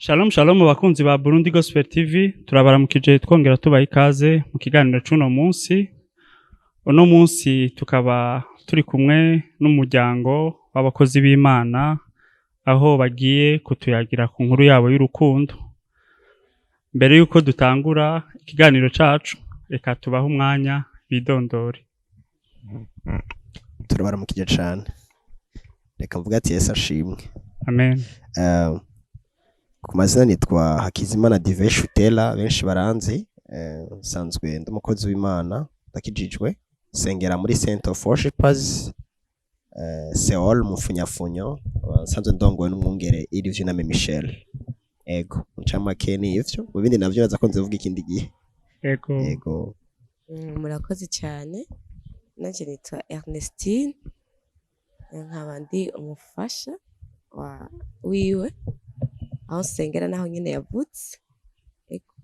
Shalom shalom bakunzi ba Burundi Gospel TV, turabaramukije twongera tubaha ikaze mu kiganiro c'uno munsi. Uno munsi tukaba turi kumwe n'umuryango w'abakozi b'Imana, aho bagiye kutuyagira ku nkuru yabo y'urukundo. Mbere yuko dutangura ikiganiro cacu, reka tubahe umwanya bidondore. Turabaramukije cane. Reka mvuge ati Yesu ashimwe. Amen. Ku mazina nitwa Hakizimana Dive Shutela, benshi baranzi. Nsanzwe ndi umukozi w'Imana, ndakijijwe, sengera muri Center of Worshipers, Seoul mu funyafunyo. Nsanzwe ndongowe n'umwungere Irivyuname Michel. Ego, ncamake ni ivyo, mu bindi navyo naza ko nzovuga ikindi gihe. Ego. Ego. Murakoze cyane. Nanjye nitwa Ernestine, nkaba ndi umufasha wa wiwe, aho nsengera naho nyine yavutse. Ego.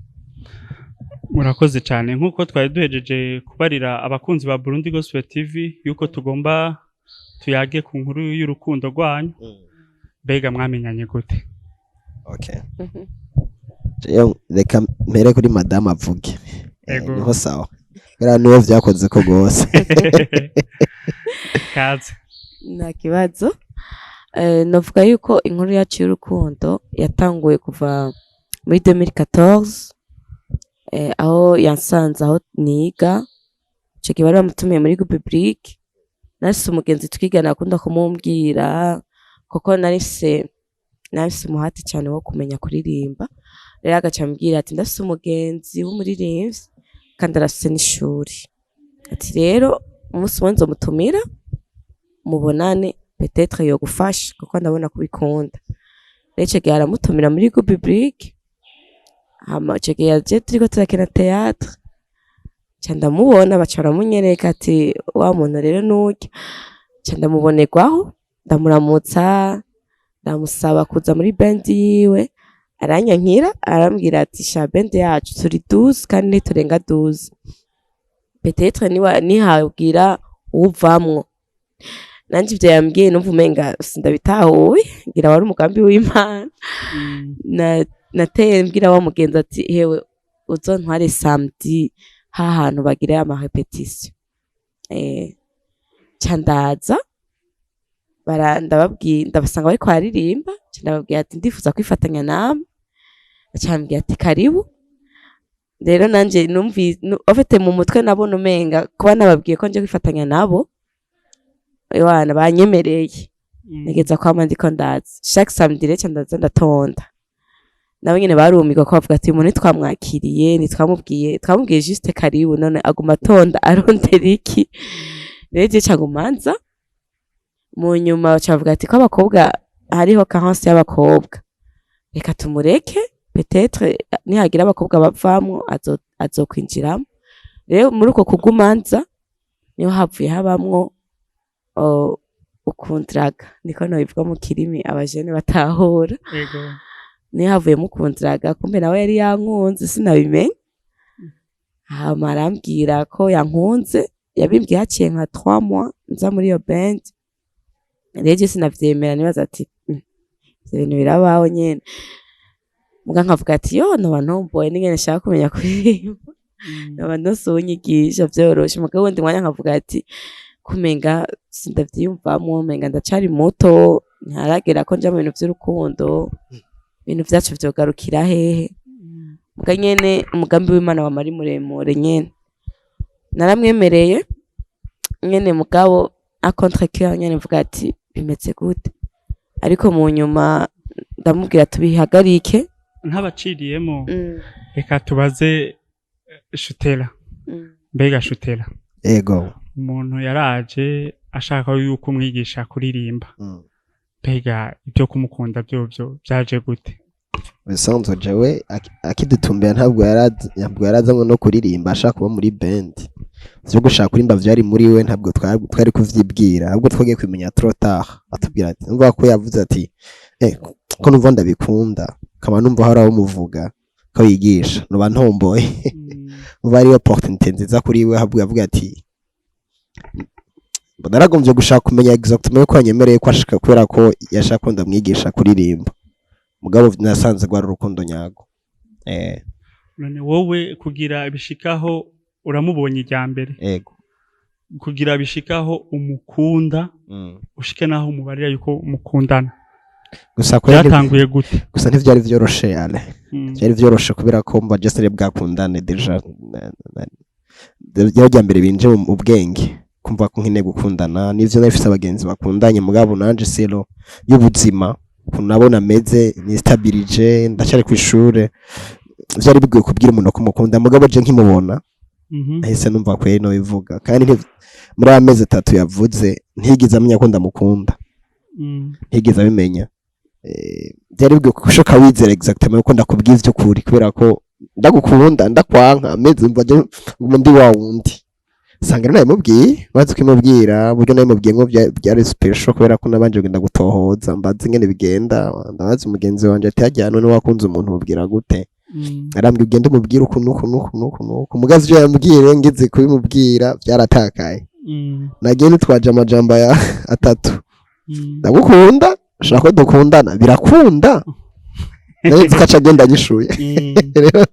Murakoze cyane. Nk'uko twari duhejeje kubarira abakunzi ba Burundi Gospel TV yuko tugomba tuyage ku nkuru y'urukundo rwanyu, mbega mwamenyanye gute? Okay. Jewe reka mpere kuri madamu avuge. Ego. Niho sawa, kubera niwe vyakoze ko gose. Kaze. Nta kibazo. Navuga yuko inkuru yacu y'urukundo yatanguye kuva muri 2014, aho yansanze aho niga. Ico gihe bari bamutumiye muri groupe biblique. Nafise umugenzi twigana akunda kumumbwira, kuko nari mfise umuhati cane wo kumenya kuririmba. Rero agaca ambwira ati: "Ndafise umugenzi w'umuririmbyi kandi arafise n'ishuri." Ati: "Rero umunsi umwe nzomutumira mubonane, peut-être yogufasha, kuko ndabona ko ubikunda." Rero ico gihe aramutumira muri groupe biblique. Hama ico gihe yaje turiko turakina théâtre, ca ndamubona, baca baramunyereka ati: "Wa muntu rero nurya." Ca ndamubonerwaho, ndamuramutsa, ndamusaba kuza muri band yiwe. Aranyankira, arambwira ati: "Sha, band yacu turi 12 kandi ntiturenga 12, peut-être niwa nihagira uvamwo." Nanje ivyo yambwiye numva umenga sindabitahuye, ngira wari umugambi w'Imana. Nateye mbwira wa mugenzi ati: "Hewe, uzontware samedi hahantu bagira ama répétition." Ca ndaza, ndababwiye, ndabasanga bariko bararirimba. Ca ndababwira ati: "Ndifuza kwifatanya namwe." Aca ambwira ati: "Karibu." Rero nanje numvi en fait mu mutwe nabona umenga kuba nababwiye ko nje kwifatanya nabo, ewana banyemereye. Ntegeza kwama ndiko ndaza chaque samedi. Rero ca ndaza, ndatonda, nabo nyene barumirwa, ko bavuga ati: "Uyu muntu ntitwamwakiriye, ntitwamubwiye, twamubwiye juste karibu, none aguma atonda arondera iki?" Rero je ca nguma nza. Mu nyuma baca bavuga ati: "Ko abakobwa hariho carence y'abakobwa, reka tumureke, peut-être nihagira abakobwa bavamwo azokwinjiramo." Rero muri uko kuguma nza niho havuye habamwo ukundraga, niko nobivuga mu kirimi abajene batahura. Niho havuyemo ukundraga. Kumbe nawe yari yankunze, sinabimenye. Hama arambwira ko yankunze, yabimbwiye haciye nka 3 mois nza muri iyo band. Rero je sinavyemera, nibaza ati: Ivyo bintu birabaho nyene." Muga nkavuga ati: "Yo, noba ntomboye n'ingene nshaka kumenya kuririmba, noba ndose uwunyigisha vyoroshe." Mugabo wundi mwanya nkavuga ati: "Kumenga sindavyiyumvamwo, umenga ndacari muto, ntaragera ko nja mu bintu vy'urukundo, ibintu vyacu vyogarukira hehe?" Muga nyene umugambi w'Imana wama ari muremure nyene. Naramwemereye nyene, mugabo à contre-cœur nyene, mvuga ati: "Bimeze gute?" Ariko mu nyuma ndamubwira tubihagarike. Ntabaciriyemo, reka tubaze Shutera. Mbega Shutera, Ego. umuntu yaraje ashaka yuko umwigisha kuririmba, mbega ibyo kumukunda byovyo byaje gute? Bisanzwe jewe akidutumbera ntabwo yarazanywe no kuririmba, ashaka kuba muri band. Vyo gushaka kuririmba vyari muri we, ntabwo twari kuvyibwira, ahubwo twagiye kubimenya trop tard. Atubwira ati, numva ko yavuze ati: "Ko numva ndabikunda, kaba numva hari aho muvuga ko yigisha, noba ntomboye." Umva ari opportunité nziza kuri we. Ahubwo yavuga ati: "Naragombye gushaka kumenya exactement ko yanyemereye ko ashaka, kubera ko yashaka ko ndamwigisha kuririmba." Mugabo nasanze rwari urukundo nyago. None wowe, kugira bishikaho uramubonye irya mbere, Ego. kugira bishikaho umukunda, ushike naho umubarira yuko mukundana, Gusa kweri byatanguye gute? Gusa ntivyari vyoroshe ale. Byari vyoroshe kubera ko mba just ari bwakundane déjà ryari rya mbere binje mu bwenge kumva ko nkeneye gukundana. Nivyo, nari mfise abagenzi bakundanye, mugabo nanje selo y'ubuzima ukuntu nabona meze nistabilije, ndacyari ku ishure, vyari bigoye kubwira umuntu ko mukunda. Mugabo je nkimubona, nahise numva kweri no bivuga, kandi muri aya mezi 3 yavuze ntigeze amenya ko ndamukunda. Ntigeze abimenya. Byari bigoye kushoka wizera exactement ko ndakubwiye ivy'ukuri, kubera ko ndagukunda ndakwanka amezi mva je nguma ndi wa wundi. Sanga rero nabimubwiye, maze kubimubwira uburyo nabimubwiye ngo byari special, kubera ko nabanje kugenda gutohoza, mbaza ingene bigenda. Ndabaza umugenzi wanje ati: "Hajya none wakunze umuntu umubwira gute?" Arambwira: "Ugende umubwire uku nuku nuku nuku nuku." Mugazi ivyo yambwiye rero, ngeze kubimubwira byaratakaye. Nagiye nitwaje amajambo aya atatu: "Ndagukunda, shaka ko dukundana, birakunda?" Nari nzi ko aca agenda anyishuye. Rero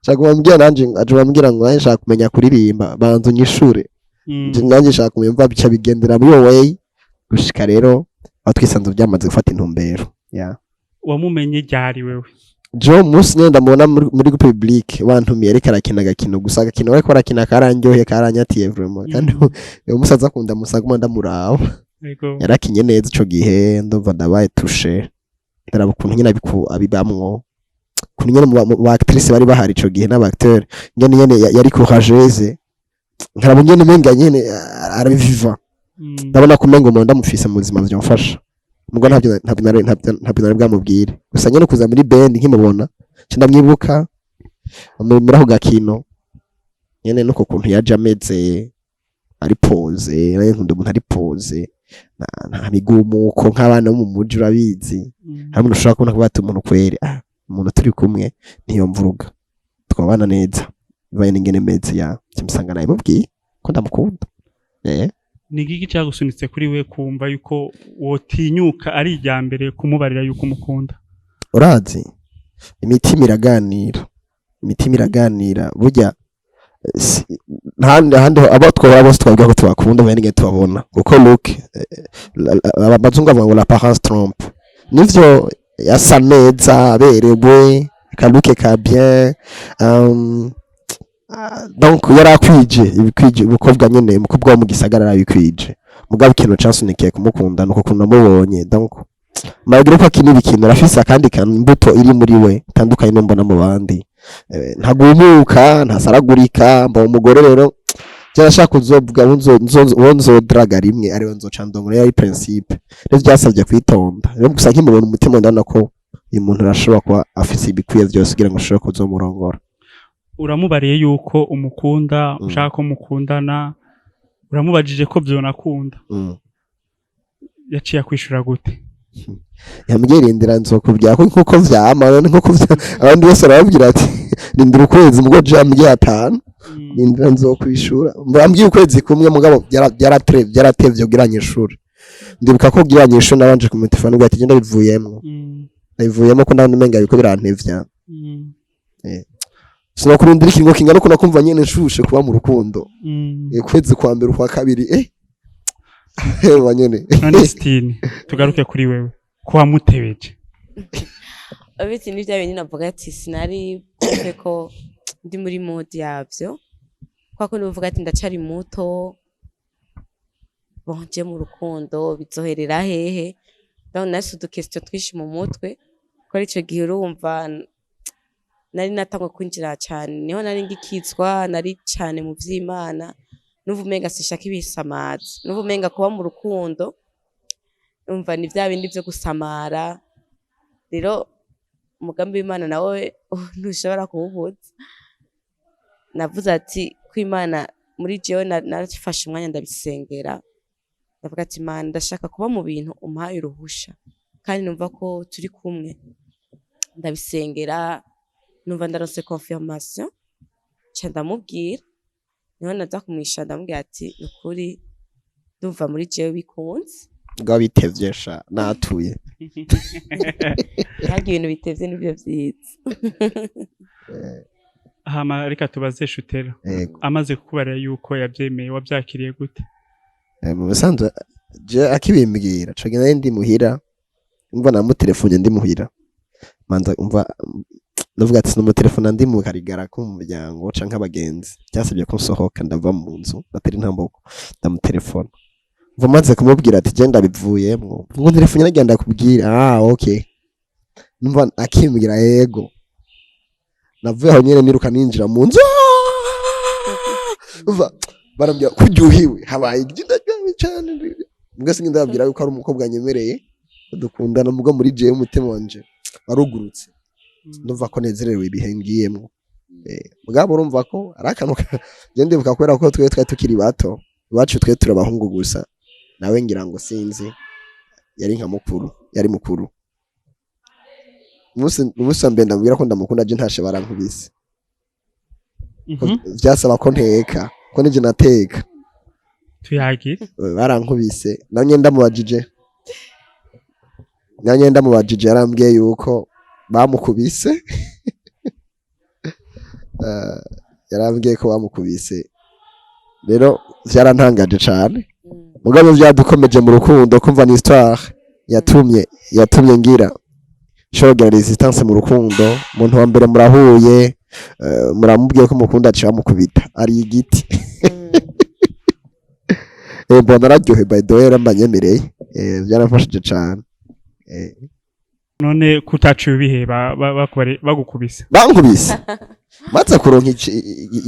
shaka kumubwira nanje, aje bambwira ngo: "Nanjye nshaka kumenya kuririmba, banza unyishure." Nanjye nshaka kumenya mva bica bigendera muri iyo way, gushika rero aho twisanze byamaze gufata intumbero, yeah. Wamumenye ryari wewe? Jo umunsi nyene ndamubona muri public bantumiye, ariko arakina agakino gusa, agakino bariko barakina karandyoheye, karanyatiye vraiment, kandi uwo musi aza kunda musa guma ndamuraba. Yarakinye neza ico gihe, ndumva ndabaye touché, ndaraba ukuntu nyene abibamwo, ukuntu nyene mu ba actrice bari bahari ico gihe n'aba acteur, nyene nyene yari courageuse, nkaraba nyene umenga nyene arabiviva. Ndabona ko umenga umuntu ndamufise mu buzima vyomfasha. Mugo ntabyo nari bwamubwire. Gusa nyene kuza muri band nkimubona nca ndamwibuka muri ako gakino nyene, nuko kuntu yaje ameze ari posé. Nayo nkunda umuntu ari posé, nta migumuko nk'abana bo mu muji, urabizi. Hari umuntu ushobora kubona ko bati umuntu kweri, umuntu turi kumwe ntiyomvuruga, twabana neza bibaye n'ingene meze ya kimusanga. Nabimubwiye ko ndamukunda. Ni igiki cyagusunitse kuri we kumva yuko wotinyuka ari irya mbere kumubarira yuko umukunda? Urazi, imitima iraganira, imitima iraganira burya. Ntahandi abo twahora bose twabwira ko tubakunda bene n'ingene tubabona, kuko look, abazungu bavuga ngo "l'apparence trompe". Nivyo, yasa neza, aberewe, ka look ka bien, donc yari akwije ibikwije umukobwa nyene, umukobwa wo mu gisagara arabikwije. Mugabo ikintu cansunikiye kumukunda nuko ukuntu namubonye, donc malgré ko akina ibikino, arafise akandi kantu, imbuto iri muri we itandukanye no mbona mu bandi. Ntagumuka, ntasaragurika. Mba umugore rero cyarashaka kuzovuga uwo nzodraga rimwe ariwe nzoca ndongora, yari principe. Rero byasabye kwitonda. Rero gusa nkimubona, umutima ndabona ko uyu muntu arashobora kuba afise ibikwiye byose kugira ngo ashobore kuzomurongora. Uramubariye yuko umukunda, ushaka ko mukundana, uramubajije ko vyonakunda. Yaciye akwishura gute? Yambwiye: "Rindira nzokubwira," ko nkuko vyama none, nkuko abandi bose arababwira ati: "Rindira ukwezi." Mugo je yambwiye 5: "Rindira nzokwishura." Mbambwiye ukwezi kumwe, mugabo byaratevye kugira nyishure. Ndibuka ko kugira nyishure nabanje kumutelefona ubwo ati: "Genda bivuyemwo." Ndabivuyemo ko ndabona umenga biriko birantevya. Sinokurindira ikiringo kingana uko nakumva nyene nshushe kuba mu rukundo. Ukwezi kwa mbere, ukwa kabiri, ba nyene. None Stine, tugaruke kuri wewe ko wamutebeje. Abitsi ni bya bindi navuga ati sinari bwumve ko ndi muri mood yavyo, kwa ko nuvuga ati ndacari muto, bon, je mu rukundo bizoherera hehe? Donc nafise udu question twinshi mu mutwe, ko ari ico gihe urumva nari natangwa kwinjira cane, niho nari ngikizwa, nari cane mu vy'Imana, numva umenga sinshaka ibisamaza, numva umenga kuba mu rukundo numva ni vya bindi vyo gusamara. Rero umugambi w'Imana nawe ntushobora kuwubuza. Navuze ati ko Imana muri jewe narafashe umwanya ndabisengera, ndavuga ati: "Imana, ndashaka kuba mu bintu umpaye uruhusha kandi numva ko turi kumwe." Ndabisengera, numva ndaronse confirmation, nca ndamubwira. Niho naza kumwisha, ndamubwira ati: "Nukuri ndumva muri jewe bikunze." Ngo bitevye sha, natuye. Harya ibintu bitevye nivyo vyiza. Hama reka tubaze Shutera. Yego. Amaze kukubarira yuko yavyemeye, wavyakiriye gute? Mu bisanzwe je akibimbwira, co gihe nari ndi muhira, umva, namutelefone ndi muhira, manza umva ndavuga ati sinamutelefona ndi mu karigara ko mu muryango canke abagenzi. Byasabye ko nsohoka, ndava mu nzu, ndatera intambuko, ndamutelefona. Mva maze kumubwira ati je ndabivuyemwo, ngo telefone nagira ndakubwira. Ah, okay. Numva akimbwira yego, navuye aho nyene niruka ninjira mu nzu. Umva barambwira ko uryohewe, habaye iki? Ndaryohewe cyane. Mbwa sinzi, ndababwira yuko ari umukobwa nyemereye ko dukundana, mubwo muri jewe umutima wanje warugurutse, ndumva ko nezerewe ibihe ngiyemwo. Mugabo urumva ko ari akantu je ndibuka, kubera ko twe twari tukiri bato, iwacu twe turi abahungu gusa, nawe ngira ngo sinzi, yari nka mukuru, yari mukuru. Umunsi wa mbere ndamubwira ko ndamukunda, je ntashe barankubise. Ko vyasaba ko nteka, ko nije nateka. Tuyagire. Barankubise. Nanye ndamubajije, yarambwiye yuko bamukubise. Yarambwiye ko bamukubise. Rero vyarantangaje cane, mugabo vyadukomeje mu rukundo. Kumva ni histoire yatumye ngira nshobora résistance mu rukundo. Umuntu wa mbere murahuye, muramubwiye ko mukunda, aciye bamukubita ari igiti. Mbona araryohe. By the way, yarambanyemereye, byaramfashije cane. None kutaciye ubiheba bagukubise? Bankubise maze kuronka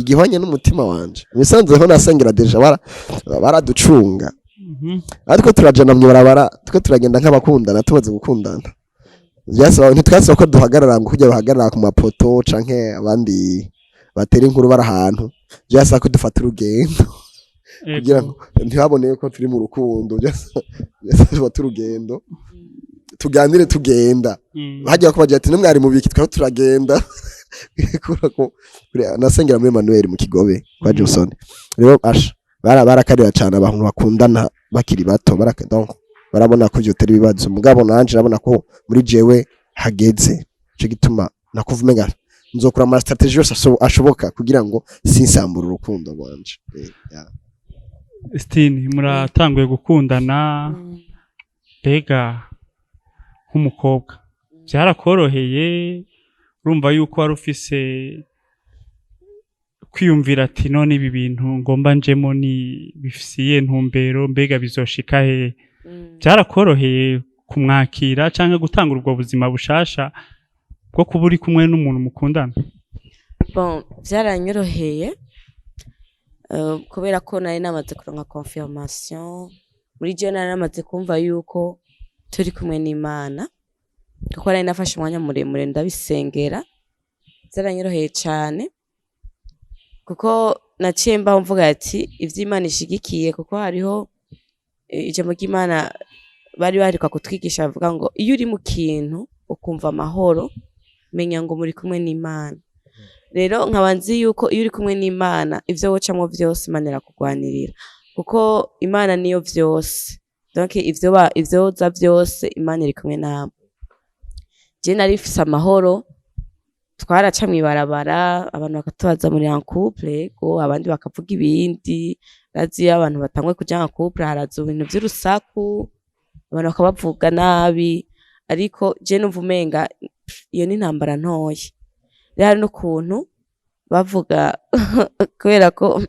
igihwanye n'umutima wanje. Imisanzu ho nasengera déjà baraducunga. Ariko turajana mw'ibarabara, two turagenda nk'abakundana, tumaze gukundana. Vyasaba, ntitwasaba ko duhagarara ngo kujya bahagarara ku mapoto canke abandi batera inkuru bari ahantu. Vyasaba ko dufata urugendo kugira ngo ntibabone ko turi mu rukundo. Vyasaba dufata urugendo, tuganire tugenda. Hagiye ko bagira ati nimwari mu biki? Twari turagenda. Kubera ko nasengera muri Emmanuel mu Kigobe kwa Johnson. Rero asha barakarira cyane abantu bakundana bakiri bato, donc barabona ko ivyo atari ibibazo. Mugabo nanje nabona ko muri jewe hageze, ico gituma nakuva umenga nzokora ama stratégie yose ashoboka kugira ngo sinsambure urukundo rwanje. Yeah. Stine, muratanguye gukundana. Mbega nk'umukobwa byarakoroheye? Urumva yuko wari ufise kwiyumvira ati none ibi bintu ngomba njemo ni bifisiye ntumbero, mbega bizoshika he? Byarakoroheye kumwakira canke gutangura ubwo buzima bushasha bwo kuba uri kumwe n'umuntu mukundana? Bon, byaranyoroheye, kubera ko nari namaze kuronka confirmation muri jewe, nari namaze kumva yuko turi kumwe n'Imana, kuko nari nafashe umwanya muremure ndabisengera. Byaranyoroheye cane kuko naciye mbaho mvuga ati ivyo Imana ishigikiye, kuko hariho ijambo ry'Imana bari barikwa kutwigisha bavuga ngo iyo uri mu kintu ukumva amahoro, menya ngo muri kumwe n'Imana. Rero nkaba nzi yuko iyo uri kumwe n'Imana, ivyo wocamwo vyose Imana irakugwanirira, kuko Imana niyo vyose. Donc ivyo ivyoza vyose Imana iri kumwe nawe. Je nari mfise amahoro. Twaraca mw'ibarabara, abantu bakatubaza muri en couple? Ego. Abandi bakavuga ibindi. Urazi iyo abantu batanguye kuja en couple, haraza ibintu vy'urusaku, abantu bakabavuga nabi, ariko je numva umenga iyo ni intambara ntoya. Rero hari n'ukuntu bavuga, kubera ko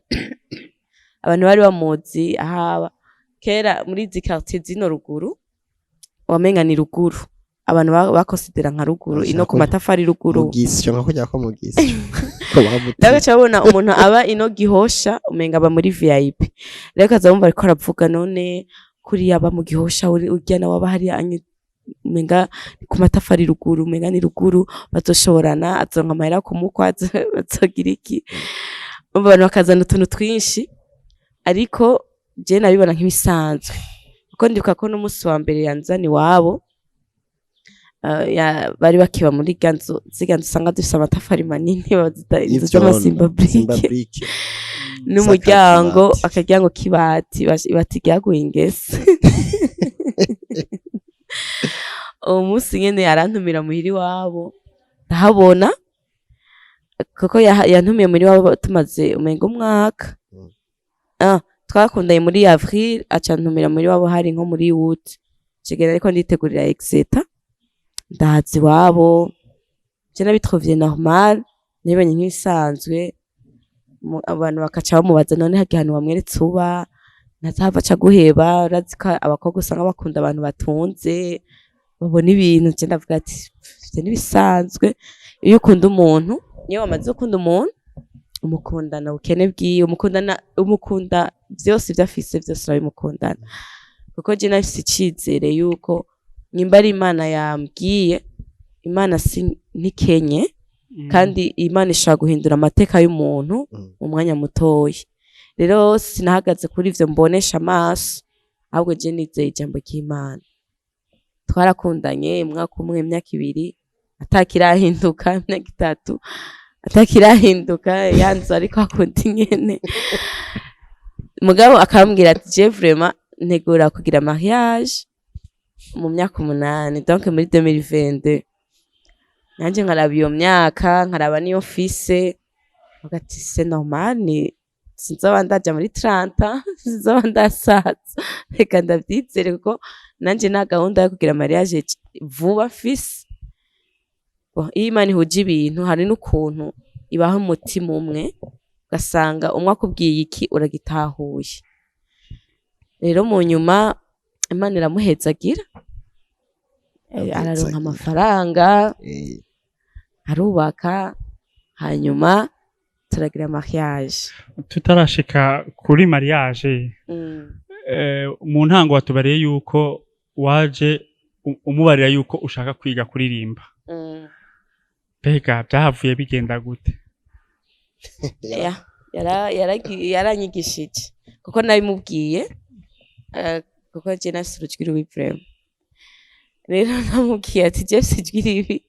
abantu bari bamuzi ahaba kera muri izi quartier zino ruguru, wamenga ni ruguru, abantu bakonsidera nka ruguru ino ku matafari ruguru. Mugisyo, nka kujya ko mugisyo ko bamutiye. Rero gaca babona umuntu aba ino Gihosha, umenga aba muri VIP. Rero kaza bumva ariko aravuga, none kuriya aba mu Gihosha, urya nawe aba hariya umenga ku matafari ruguru, umenga ni ruguru, bazoshorana, azoronka amahera kumukwa, bazogira iki? Umva, abantu bakazana utuntu twinshi, ariko je nabibona nk'ibisanzwe, kuko ndibuka ko n'umunsi wa mbere yanzana iwabo, bari bakiba muri rya nzu, zirya nzu usanga zifise amatafari manini, bazita inzu z'amasimba brique. Simba brique. N'umuryango Z'akabati. Akaryango k'ibati, ibati ryaguye ingese. Uwo munsi nyene arantumira muhira iwabo, ndahabona, kuko yantumiye muri iwabo tumaze umenga umwaka. Ah, twakundanye muri avril, aca antumira muri iwabo hari nko muri août. Cegera ariko nditegurira exetat, ndaza iwabo. Je nabitrovye normal, nabibonye nk'ibisanzwe. Abantu bakaca bamubaza: "None harya hantu wamweretse uba, ntazahava aca aguheba? Urazi ko abakobwa usanga bakunda abantu batunze, babona ibintu." Je ndavuga ati: "Ivyo n'ibisanzwe. Iyo ukunda umuntu, niyo wamaze gukunda umuntu, umukundana ubukene bwiwe, umukundana, umukunda vyose ivyo afise, vyose urabimukundana." Kuko je nafise icizere yuko nyimba ari Imana yambwiye, Imana si ntikenye, kandi Imana ishobora guhindura amateka y'umuntu mu mwanya mutoyi. Rero sinahagaze kuri ivyo mbonesha amaso, ahubwo je nizeye ijambo ry'Imana. Twarakundanye umwaka umwe, imyaka 2 atakirahinduka, imyaka 3 atakirahinduka, yanzu ariko akunda nyene. Mugabo akambwira ati: "Je vraiment ntegura kugira mariage mu myaka 8, donc muri 2022." Nanje nkaraba iyo myaka, nkaraba niyo mfise, mvuga ati: "C'est normal, ni sinzoba ndaja muri 30, sinzoba ndasaza, reka ndavyizere," kuko nanje nta gahunda yo kugira mariage vuba mfise. Bon, iyo Imana ihuje ibintu, hari n'ukuntu ibaha umutima umwe, ugasanga umwe akubwiye iki uragitahuye. Rero mu nyuma Imana iramuhezagira, araronka Iramuhezagira. amafaranga, arubaka, hanyuma turagira mariage. Tutarashika kuri mariage, mu ntango watubariye yuko waje umubarira yuko ushaka kwiga kuririmba. Mbega byahavuye bigenda gute? Ya, yaranyigishije, kuko nabimubwiye, kuko je nafise urujwi rubi vraiment. Rero namubwiye ati: "Je mfise ijwi ribi,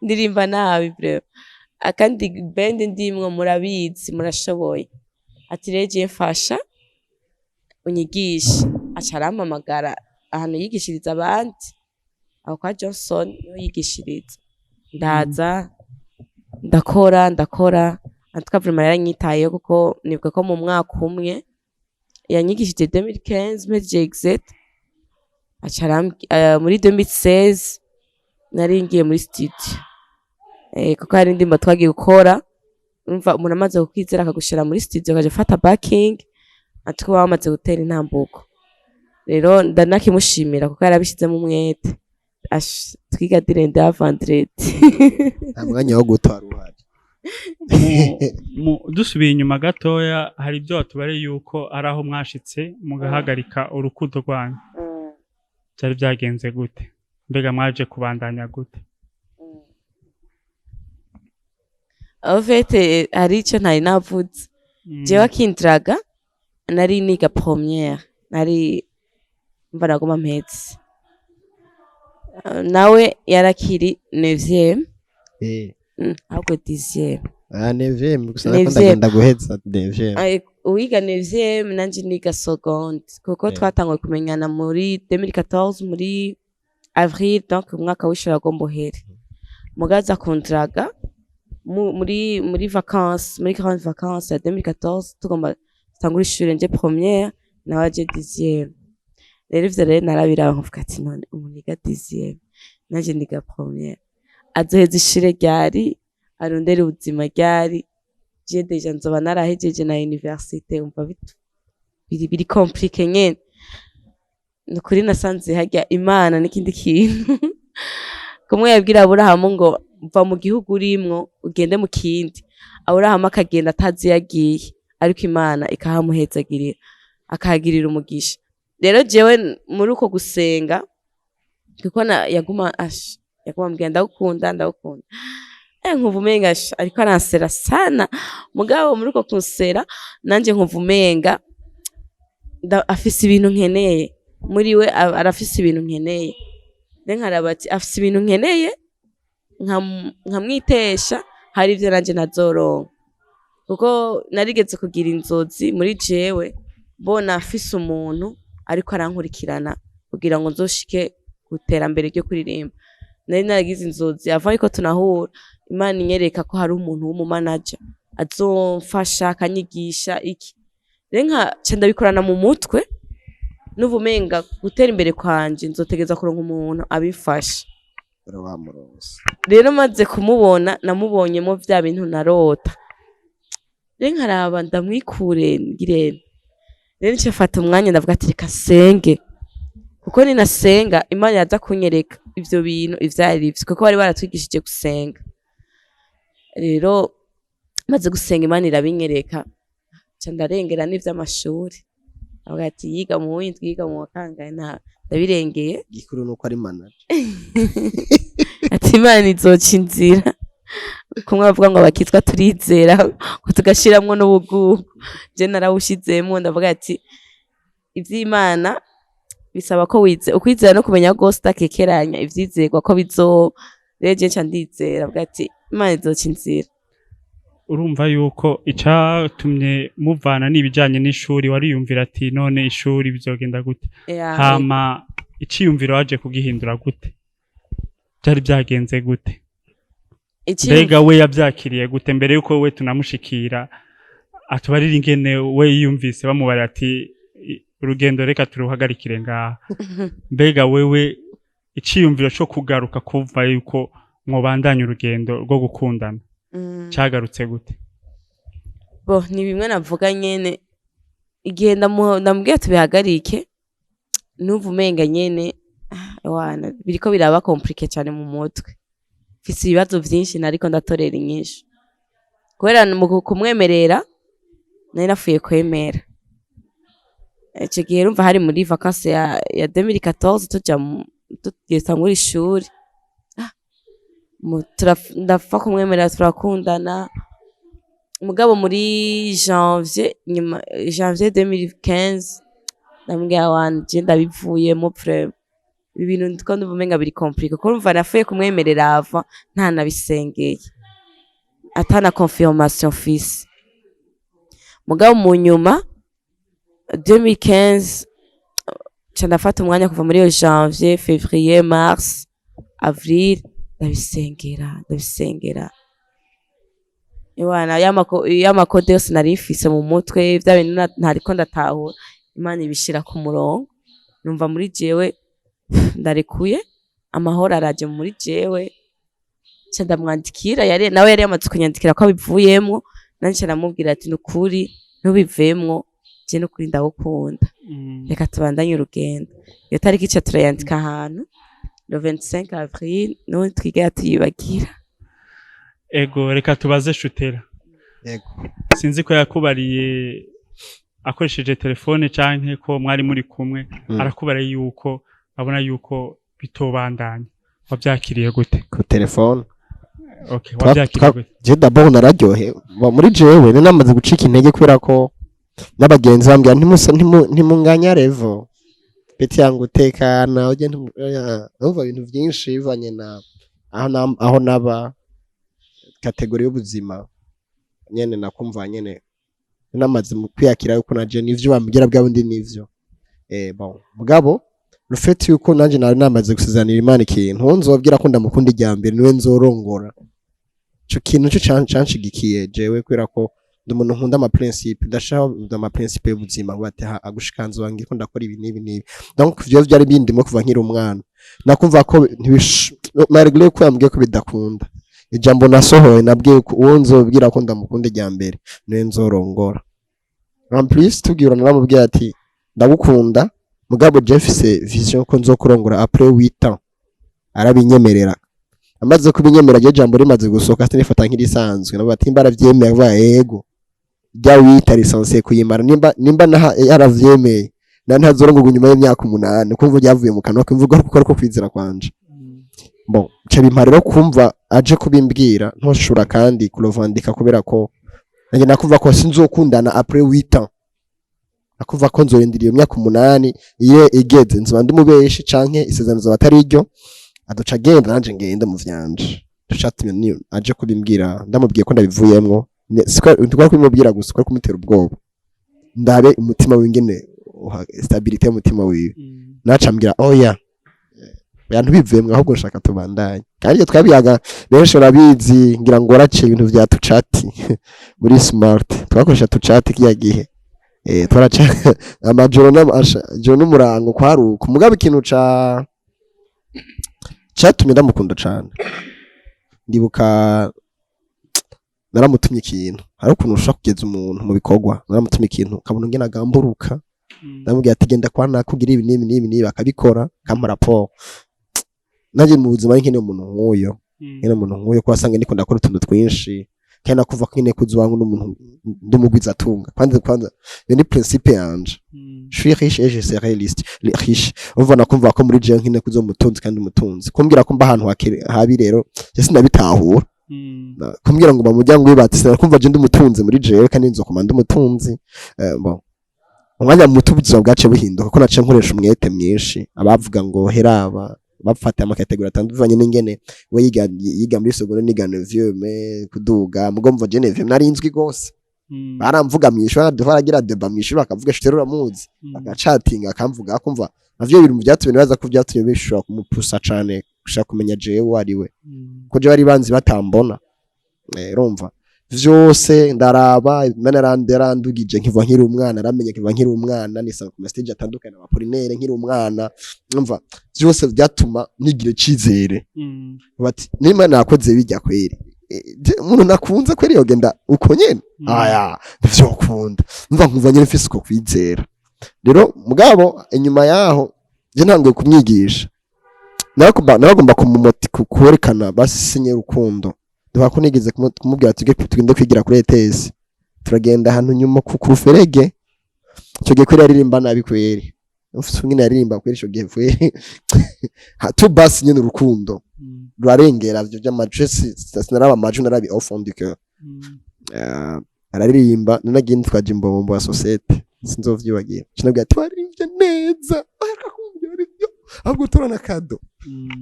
ndirimba nabi vraiment, akandi band ndimwo murabizi, murashoboye." Ati: "Rero je mfasha unyigishe." Aca arampamagara ahantu yigishiriza abandi, aho kwa Johnson niho yigishiriza. Ndaza ndakora, ndakora. En tout cas vraiment yaranyitayeho, kuko nibuka ko mu mwaka umwe yanyigishije, 2015 mpejeje exet, aca muri 2016 nari ngiye muri studio, kuko hari indirimbo twagiye gukora. Urumva umuntu amaze kukwizera akagushira muri studio, akaja gufata backing, ati ko bamaze gutera intambuko. Rero ndanakimushimira kuko yarabishizemo umwete. Ash, twiga du lundi à vendredi. Nta mwanya wo gutora uhari. Dusubiye inyuma gatoya, hari ibyo watubariye yuko ari aho mwashitse mugahagarika urukundo rwanyu. Byari byagenze gute? Mbega mwaje kubandanya gute? En fait, hari ico ntari navuze. Jewe akindiraga nari niga première, nari mva naguma mpetse. Nawe yarakiri neuvième, ahubwo 10e. Ah, neuvième gusa, nariko Neuvième. ndagenda guheza neuvième. Uwiga neuvième, nanje niga seconde, kuko twatanguye kumenyana muri 2014 muri avril, donc umwaka w'ishuri agomba uhere. Mugaza kundiraga muri vacances, muri grande vacances ya 2014, tugomba tutangura ishure, nje première, nawe aje 10e. Rero ivyo rero narabiraba nkavuga ati: "None ubu niga 10e, nanje niga première, azoheza ishure ryari? Arondere ubuzima ryari? Je déjà nzoba narahejeje na université." Umva biri compliqué nyene. Nukuri nasanze harya Imana n'ikindi kintu. Kumwe yabwira Aburahamu ngo: "Va mu gihugu urimwo ugende mu kindi," Aburahamu akagenda atazi iyo agiye, ariko Imana ikahamuhezagirira, akahagirira umugisha. Rero jewe muri uko gusenga, kuko na yaguma ash yaguma ambwira: "Ndagukunda, ndagukunda," nkumva umenga ariko aransera sana. Mugabo muri uko kunsera, nanje nkumva umenga afise ibintu nkeneye muri we, arafise ibintu nkeneye. Rero nkaraba ati: "Afise ibintu nkeneye, nkamwitesha, hari ivyo nanje ntazoronka." Kuko narigeze kugira inzozi muri jewe, mbona afise umuntu ariko arankurikirana. Kugira ngo nzoshike ku terambere ryo kuririmba, nari naragize inzozi avant yuko tunahura. Imana inyereka ko hari umuntu w'umumanager azomfasha, akanyigisha iki. Rero nka ndabikorana mu mutwe, n'ubu umenga gutera imbere kwanje nzotegereza kuronka umuntu abifasha. Wamuronse. Rero maze kumubona, namubonyemo vya bintu narota. Rero nkaraba ndamwikure ngirente. Rero nca mfata umwanya, ndavuga ati: "Reka senge, kuko ninasenga Imana yaza kunyereka ivyo bintu ivyo arivyo," kuko bari baratwigishije gusenga. Rero maze gusenga, Imana irabinyereka, nca ndarengera n'ivy'amashuri. Avuga ati yiga mu w'indwi, yiga mu wa kangahe, nta ndabirengeye. Gikuru nuko ari manager. Ati Imana izoca inzira. Kumwe bavuga ngo abakizwa turizera, ngo tugashiramwo n'ubugugu, je narawushizemwo. Ndavuga ati ivy'Imana bisaba ko wize ukwizera no kumenya rwose udakekeranya ivyizerwa ko bizoba. Rero je nca ndizera, avuga ati Imana izoca inzira. Urumva yuko icatumye muvana n'ibijanye n'ishuri, wariyumvira ati: "None ishuri bizogenda gute?" Hama iciyumviro waje kugihindura gute? Byari byagenze gute? Mbega we yavyakiriye gute? Mbere yuko we tunamushikira, atubarira ingene we yiyumvise bamubarira ati: "Urugendo reka turuhagarikire ngaha." Mbega wewe iciyumviro co kugaruka, kuva yuko mwobandanya urugendo rwo gukundana, cagarutse gute? Bo ni bimwe navuga nyene, igihe ndamubwiye tubihagarike, numva umenga nyene, ah, wana biriko biraba compliqué cyane mu mutwe, mfise ibibazo vyinshi nariko ndatorera inyishu. Kubera mu kumwemerera nari nafuye kwemera ico gihe. Urumva hari muri vacances ya 2014, tuja tugiye tangura ishuri. Ah, ndapfa kumwemerera, turakundana. Mugabo muri janvier, nyuma janvier 2015, ndamubwira: "Wanje, ndabivuyemo vraiment, ibi bintu ndiko ndumva umenga biri compliqué," kuko urumva nafuye kumwemerera ava ntanabisengeye, atana confirmation mfise. Mugabo mu nyuma 2015 ca ndafata umwanya kuva muri iyo janvier, février, mars, avril, ndabisengera, ndabisengera. Iwana y'amakode yose nari mfise mu mutwe, vya bintu ntariko ndatahura, Imana ibishira ku murongo. Numva muri jewe ndarekuye, amahoro araje muri jewe. Nca ndamwandikira, yari nawe yari yamaze kunyandikira ko abivuyemwo. Nanje nca ndamubwira ati: "Nukuri ntubivemwo, je nukuri ndagukunda, reka tubandanye urugendo." Iyo tariki ica turayandika ahantu, le 25 avril, n'ubundi twigera tuyibagira. Ego, reka tubaze Shutera. Yego. Sinzi ko yakubariye akoresheje telefone canke ko mwari muri kumwe, arakubariye yuko abona yuko bitobandanya, wavyakiriye gute? Ku telefone. Okay, wavyakiriye gute? Je d'abord nararyohewe. Muri jewe nari namaze gucika intege, kubera ko n'abagenzi bambwira ntimunganya level, petit yangu, tekana ujye numva ibintu byinshi bivanye na aho naba, catégorie y'ubuzima nyene. Nakumva nyene namaze mu kwiyakira yuko naje nivyo bambwira bwa bundi nivyo. Bon, mugabo le fait yuko nanje nari namaze gusezanira Imana ikintu, uwo nzobwira ko ndamukunda irya mbere niwe nzorongora, ico kintu cyo canshigikiye jewe, kubera ko ndi umuntu nkunda ama principe, ndashaka ama principe y'ubuzima, ngo ati agushika nzobangira ko ndakora ibi n'ibi n'ibi. Donc ivyo vyari bindimo kuva nkiri umwana. Nakumva ko malgré ko yambwiye ko bidakunda, ijambo nasohoye nabwiye ko uwo nzobwira ko ndamukunda irya mbere niwe nzorongora. En plus tubwira, naramubwiye ati: "Ndagukunda, mugabo je mfise vision ko nzokurongora après 8 ans." Arabinyemerera. Amaze kubinyemerera, ryo jambo rimaze gusohoka sinifata nk'irisanzwe. Nabo ati nimba aravyemeye, avuga yego, rya wita lisansiye kuyimara, nimba yaravyemeye na ntazorongorwa inyuma y'imyaka 8, kumva ryavuye mu kanwa kimvuga kuko ariko kwizera kwanje. Bon, nca bimpa rero kumva aje kubimbwira ntoshobora kandi kurovandika, kubera ko nanjye nakumva ko sinzokundana après 8 ans. Nakumva ko nzorindira iyo myaka 8, iyo igeze nzoba ndi mubeshi canke isezerano zoba atari iryo. Aduca agenda, nanje ngende mu vyanje. Catumye aje kubimbwira, ndamubwiye ko ndabivuyemwo, siko ntitwari kubimubwira gusa, kwari kumutera ubwoba, ndabe umutima w'ingene. kumuha stabilité y'umutima wiwe. Naca ambwira oya, oya, ntubivemwe, ahubwo nshaka tubandanye. Kandi iyo twabiyaga, benshi barabizi, ngira ngo waraciye ibintu vya tucati muri smart, twakoresha tucati kiya gihe, twaraca amajoro ijoro n'umurango kwaruka. Mugabo ikintu catumye ndamukunda cane, ndibuka naramutumye ikintu. Hari ukuntu ushobora kugeza umuntu mu bikorwa. Naramutumye ikintu, ukabona ingene agamburuka. Ndamubwira ati: "Genda kwa nakugira ibi n'ibi n'ibi n'ibi," akabikora, akampa raporo. Nanjye mu buzima nkeneye umuntu nk'uyo, nkeneye umuntu nk'uyo, kuko wasanga ndiko ndakora utuntu twinshi, kandi nakuva ko nkeneye kuza iwangu n'umuntu ndumugwizatunga. Kwanza kwanza iyo ni principe yanje: je suis riche et je serai riche. Umva, nakumva ko muri jewe nkeneye kuza umutunzi, kandi umutunzi kumbwira ko mba ahantu habi rero je sinabitahura. Kumbwira ngo mba mu muryango w'ibati, sinakumva. Je ndi umutunzi muri jewe, kandi nzokoma ndi umutunzi. Bon, umwanya muto ubuzima bwaciye buhinduka, ko naciye nkoresha umwete mwinshi. Abavuga ngo heraba bafata ama catégories atandukanye n'ingene we yiga muri seconde, niga neuvième kuduga. Mugo mva je neuvième nari nzwi gose, baramvuga mw'ishuri, baragira débat mw'ishuri, bakavuga shitero uramuzi, bagacatinga, akamvuga, akumva. Navyo ibintu byatumye nibaza ko byatumye bishobora kumupusa cane gushaka kumenya jewe uwo ari we, ko je bari banzi batambona. Urumva vyose ndaraba Imana yarandugije nkiva nkiri umwana, naramenye nkiva nkiri umwana, nisanga ku ma stage atandukanye aba Apollinaire nkiri umwana. Urumva vyose byatuma nigira icizere, bati nimba nakoze bijya kweri, umuntu nakunze kweri yogenda uko nyene, aya ntivyokunda. Mva nkumva nyene mfise uko kwizera. Rero mugabo inyuma yaho je ntanguye kumwigisha, naragomba kwerekana basi sinye urukundo. Duha ko nigeze kumubwira tujye tugende kwigira kuri ETS, turagenda ahantu nyuma ku Ruferege. Icyo gihe kweri yaririmba nabi kweri, ufite umwe yaririmba kweri icyo gihe kweri tu basi nyene urukundo rurarengera ivyo by'amajwi. Sinaraba amajwi, narabi au fond du cœur. Araririmba, nanagiye nitwaje imbombo ya societe, sinzovyibagira. Cinabwira ati: "Waririmbye neza, aheruka kumbwira ibyo, ahubwo turana kado."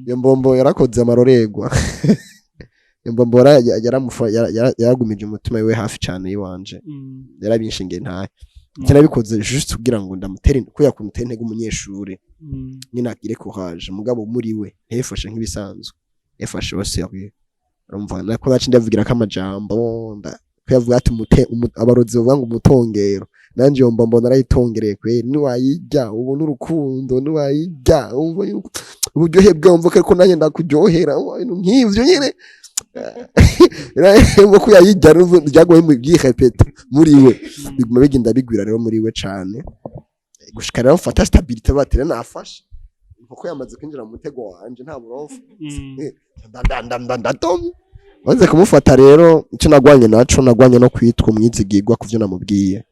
Iyo mbombo yarakoze amarorerwa. Iyo mbombo yaragumije umutima wiwe hafi cane yiwanje, yarabinshingiye ntahe. Nabikoze juste kugira ngo ndamutere, kuya kumutera intege umunyeshuri nyine agire courage, mugabo muri we ntiyifashe nk'ibisanzwe, yafashe au sérieux. Urumva nako naci ndavugira ko amajambo kuyavuga ati abarozi bavuga ngo umutongero. Nanje iyo mbombo narayitongereye kweri. Niwayirya ubona urukundo, niwayirya wumva yuko uburyohe bwawe, wumva ko ariko nanjye ndakuryohera, wumva ibintu nk'ivyo nyene. Wumva ko yayirya ryagoye byirepeta muri we, biguma bigenda bigwira rero muri we cane, gushika rero mfata stabilité, batire nafashe kuko yamaze kwinjira mu mutego wanje, nta burofu. Ndadomye maze kumufata. Rero icyo nagwanye naco, nagwanye no kwitwa umwizigirwa ku vyo namubwiye.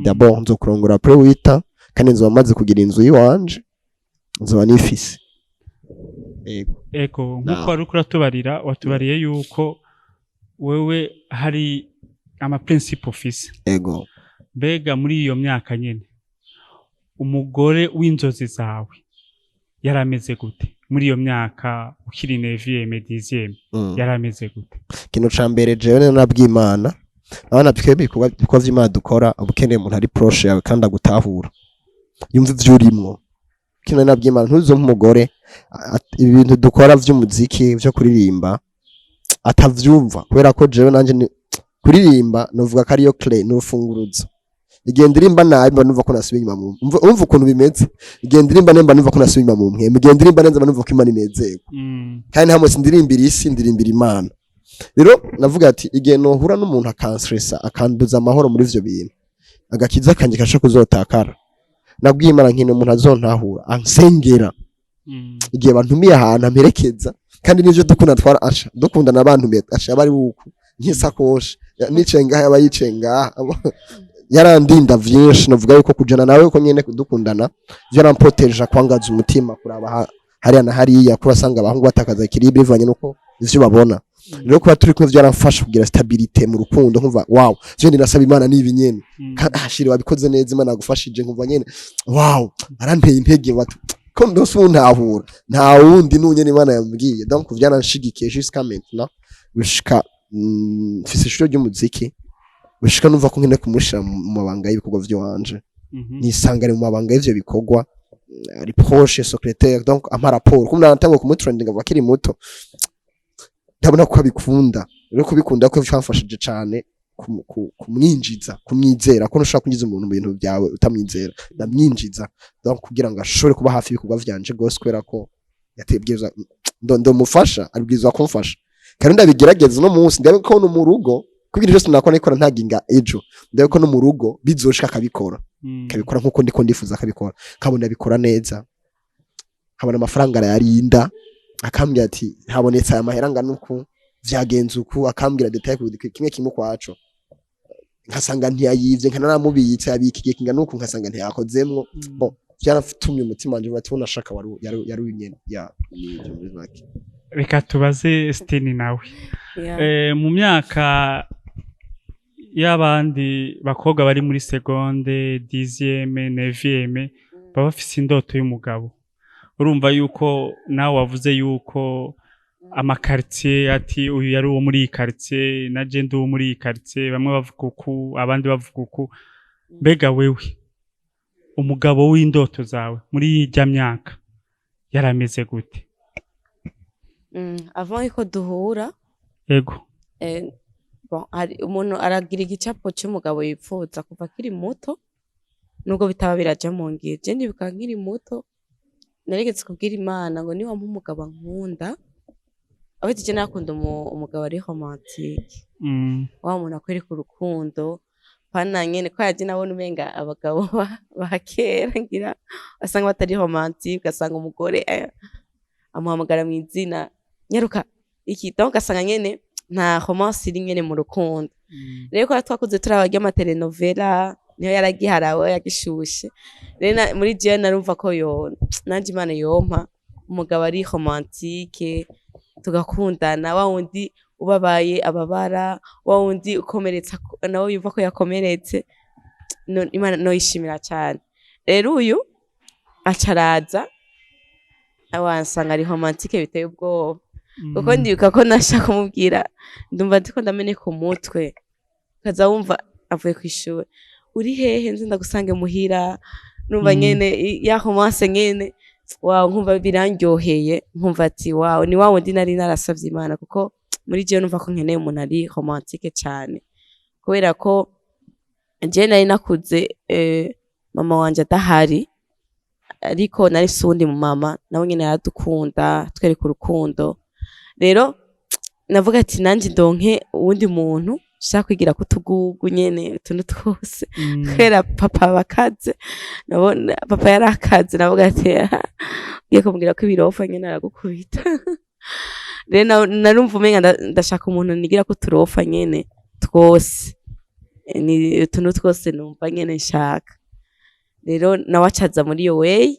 D'abord nzokurongora après wita, kandi nzoba maze kugira inzu yiwanje, nzoba nifise. Yego. Ego, nk'uko wari uriko uratubarira, watubariye yuko wewe hari ama principes ufise. Ego. Mbega muri iyo myaka nyene, umugore w'inzozi zawe yari ameze gute? Muri iyo myaka ukiri neuvième, dixième, yari ameze gute? Ikintu ca mbere jewe nabwiye Imana, abana twebwe ibikorwa vy'Imana dukora, uba ukeneye umuntu ari proche yawe kandi agutahura, yumva ivyo urimwo. Kino nabwiye Imana: ntuzompe umugore ibintu dukora vy'umuziki, vyo kuririmba, atavyumva, kubera ko jewe nanje kuririmba novuga ko ariyo clé, n'urufunguruzo. Igihe ndirimba nabi mba numva ko nasubiye inyuma mu umva ukuntu bimeze. Igihe ndirimba neza mba numva ko nasubiye inyuma mu mpwemu, igihe ndirimba neza mba numva ko Imana inezerwa. Kandi nta munsi ndirimbira isi, ndirimbira Imana. Rero navuga ati igihe nohura n'umuntu akanstressa, akanduza amahoro muri ivyo bintu, agakiza kanje kasha kuzotakara. Nabwiye Imana nkene umuntu azontahura, ansengera, igihe bantumiye ahantu amperekeza, kandi n'ivyo dukunda twara asha dukundana, abantu asha bari buku nk'isakoshi, nicaye ngaha aba yicaye ngaha. Yarandinda vyinshi. Navuga yuko kujana nawe ko nyene dukundana vyaramproteja kwangaza umutima, kuraba hariya na hariya, ko basanga abahungu batakaza équilibre bivanye nuko ivyo babona. Rero kuba turi kumwe vyaramfasha kugira stabilité mu rukundo, nkumva: "Wow, vyo ndinasaba Imana nibi nyene." Kandi chéri wabikoze neza, Imana yagufashije. Nkumva nyene: "Wow, aranteye intege." Batu ko ndose untahura, nta wundi nunyene Imana yambwiye. Donc vyaranshigikiye jusqu'à maintenant, gushika mfise ishuri ry'umuziki, gushika numva ko nkeneye kumushira mu mabanga y'ibikorwa vy'iwanje. Nisanga ari mu mabanga y'ivyo bikorwa, ari proche secrétaire, donc ampa rapport kumwe natanguye kumutrendinga kuva akiri muto, ndabona ko abikunda. Rero kubikunda ko byamfashije cane kumwinjiza, kumwizera, ko ntushobora kwinjiza umuntu mu bintu byawe utamwizera. Ndamwinjiza, donc kugira ngo ashobore kuba hafi y'ibikorwa vyanje gose, kubera ko yatebwirizwa ndo ndomufasha, abwirizwa kumfasha. Kandi ndabigerageza no munsi, ndabe ko no mu rugo kugira byose nakora nikora ntaginga ejo, ndabe ko no mu rugo bizoshika akabikora, akabikora nkuko ndiko ndifuza akabikora, nkabona abikora neza, nkabona amafaranga arayarinda, akambwira ati habonetse aya mahera angana uku, vyagenze uku, akambwira détail ku kimwe kimwe ukwaco, nkasanga ntiyayivye, nkananamubitse, abika igihe kingana uku, nkasanga ntiyakozemwo. Bon, byaratumye umutima wanje uvuga ati unashaka wari yari nyene ya ni muri make. Reka tubaze Stini nawe. Yeah. Mu myaka y'abandi bakobwa bari muri seconde, dixième, neuvième, baba bafise indoto y'umugabo. Urumva yuko nawe wavuze yuko ama quartier, ati uyu yari uwo muri iyi quartier, na je ndi uwo muri iyi quartier, bamwe bavuga uku, abandi bavuga uku. Mbega wewe, umugabo w'indoto zawe muri irya myaka yarameze gute? Avant yuko duhura, bon, hari umuntu aragira igicapo c'umugabo yipfuza kuva akiri muto, nubwo bitaba biraja mu ngiro. Je ndibuka nkiri muto narigeze kubwira Imana ngo niwampa umugabo ankunda, abetse je nakunda umugabo ari romantique, wa muntu akwereka urukundo, pana nyene ko yaje nabona umenga abagabo ba kera ngira basanga batari romantique, ugasanga umugore amuhamagara mw'izina, nyaruka iki, donc ugasanga nyene nta romance iri nyene mu rukundo. Rero ko twakuze turaba ry'ama telenovela, niyo yaragiharawe yagishushe. Rero muri jewe narumva ko yo nanje Imana yompa umugabo ari romantique, tugakundana, wa wundi ubabaye ababara, wa wundi ukomeretsa nawe yumva ko yakomeretse. Imana noyishimira cane. Rero uyu aca araza wansanga ari romantique biteye ubwoba, kuko ndibuka ko nashaka kumubwira ndumva ndiko ndameneka umutwe, ukaza wumva avuye kw'ishure, uri hehe, nze ndagusange muhira. Numva nyene ya romance nyene, wow, nkumva birandyoheye, nkumva ati wow, ni wa wundi nari narasavye Imana, kuko muri jewe numva ko nkeneye umuntu ari romantique cane, kubera ko jewe nari nakuze mama wanje adahari, ariko nari mfise uwundi mu mama nawe nyene yaradukunda, twereka urukundo. Rero navuga ati nanje ndonke uwundi muntu nshaka kwigira ku tugugu nyene, utuntu twose, kubera papa bakaze, nabona papa yarakaze, navuga ati ugiye kumubwira ko ibirofa nyene aragukubita. Rero narumva umenga ndashaka umuntu nigira ko turofa nyene twose. Ni utuntu twose numva nyene nshaka. Rero nawe acaza muri iyo way,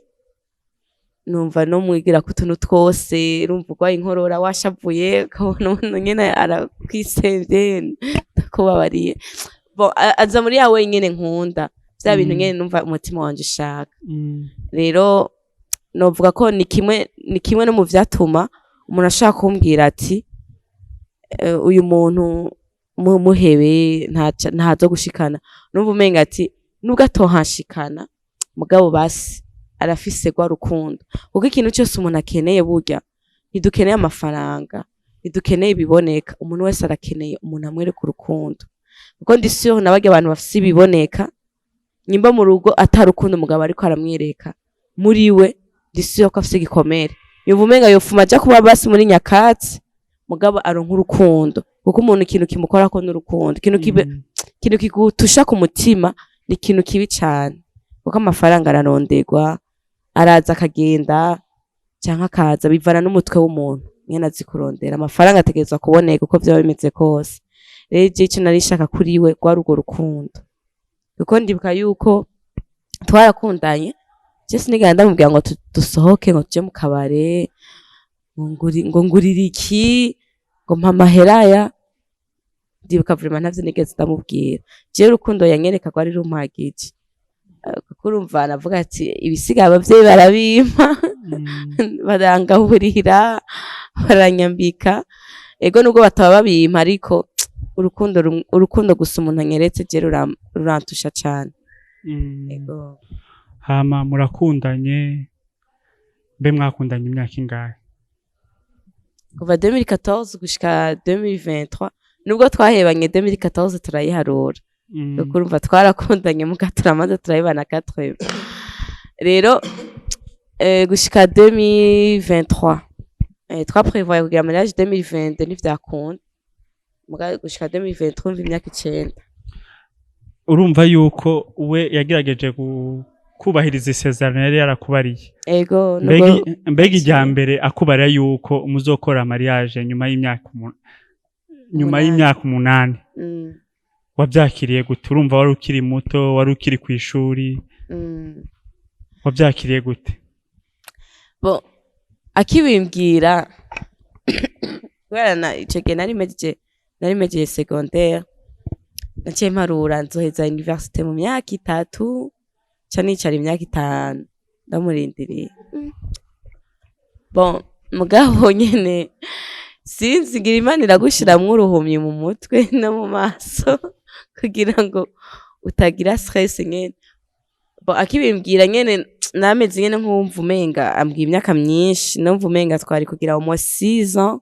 numva no mwigira ko utuntu twose, urumva urwaye inkorora, washavuye, ukabona umuntu nyene arakwisemvye, ndakubabariye. Bon, aza muri ya way nyene nkunda, vya bintu nyene numva umutima wanje ushaka. Rero novuga ko ni kimwe no mu vyatuma umuntu ashaka kumbwira ati uyu muntu muhebe, ntazo gushikana. Numva umenga ati nubwo atohanshikana, mugabo basi arafise rwa rukundo, kuko ikintu cyose umuntu akeneye burya, ntidukeneye amafaranga, ntidukeneye ibiboneka, umuntu wese arakeneye umuntu amwereka urukundo. Kuko ndi sûre nabarya abantu bafise ibiboneka, nyimba mu rugo atarukundo umugabo ariko aramwereka, muri we ndi sûre ko afise igikomere, yumva umenga yofuma aja kuba basi muri nyakatsi, mugabo aronka urukundo. Kuko umuntu ikintu kimukorako n'urukundo, ikintu kibe ikintu kigutusha ku mutima ni ikintu kibi cane, kuko amafaranga araronderwa, araza akagenda canke akaza, bivana n'umutwe w'umuntu nyene azi kurondera amafaranga. Ategerezwa kuboneka uko vyoba bimeze kose. Rero je ico nari nshaka kuri we rwari urwo rukundo, kuko ndibuka yuko twarakundanye, je sinigera ndamubwira ngo dusohoke, ngo tuje mu kabare, ngo ngurire iki, ngo mpa amahera ya. Ndibuka vraiment ntavyo nigeze ndamubwira. Jewe urukundo yanyereka rwari rumpagije. Kuko urumva navuga ati ibisigaye abavyeyi barabimpa, barangaburira, baranyambika, ego nubwo bataba babimpa, ariko urukundo, urukundo gusa umuntu anyeretse je rurantusha cane. Ego. Hama murakundanye, mbe mwakundanye imyaka ingahe? Kuva 2014 gushika 2023. Nubwo twahebanye 2014, turayiharura, kuko urumva twarakundanye muga turamaze turayibana 4. Rero gushika 2023, twaprevoye kugira mariage 2022, ntivyakunda, muga gushika 2023, umva, imyaka 9. Urumva yuko we yagerageje kubahiriza isezerano yari yarakubariye. Ego. Mbega Nubwo mbega irya mbere akubarira yuko muzokora mariage nyuma 8. y'imyaka 8, wabyakiriye gute? Urumva wari ukiri muto, wari ukiri ku ishuri. Wabyakiriye gute? Bon, akibimbwira, kubera na ico gihe nari mejeje secondaire, naciye mparura nzoheza université mu myaka 3, ca nicara imyaka 5 ndamurindiriye. Bon, mugabo nyene sinzi, ngira Imana iragushiramwo uruhumyi mu mutwe no mu maso kugira ngo utagira stress nyene. Bon, akibimbwira nyene nameze nyene nk'uwumva umenga ambwiye imyaka myinshi, numva umenga twari kugira au moins 6 ans,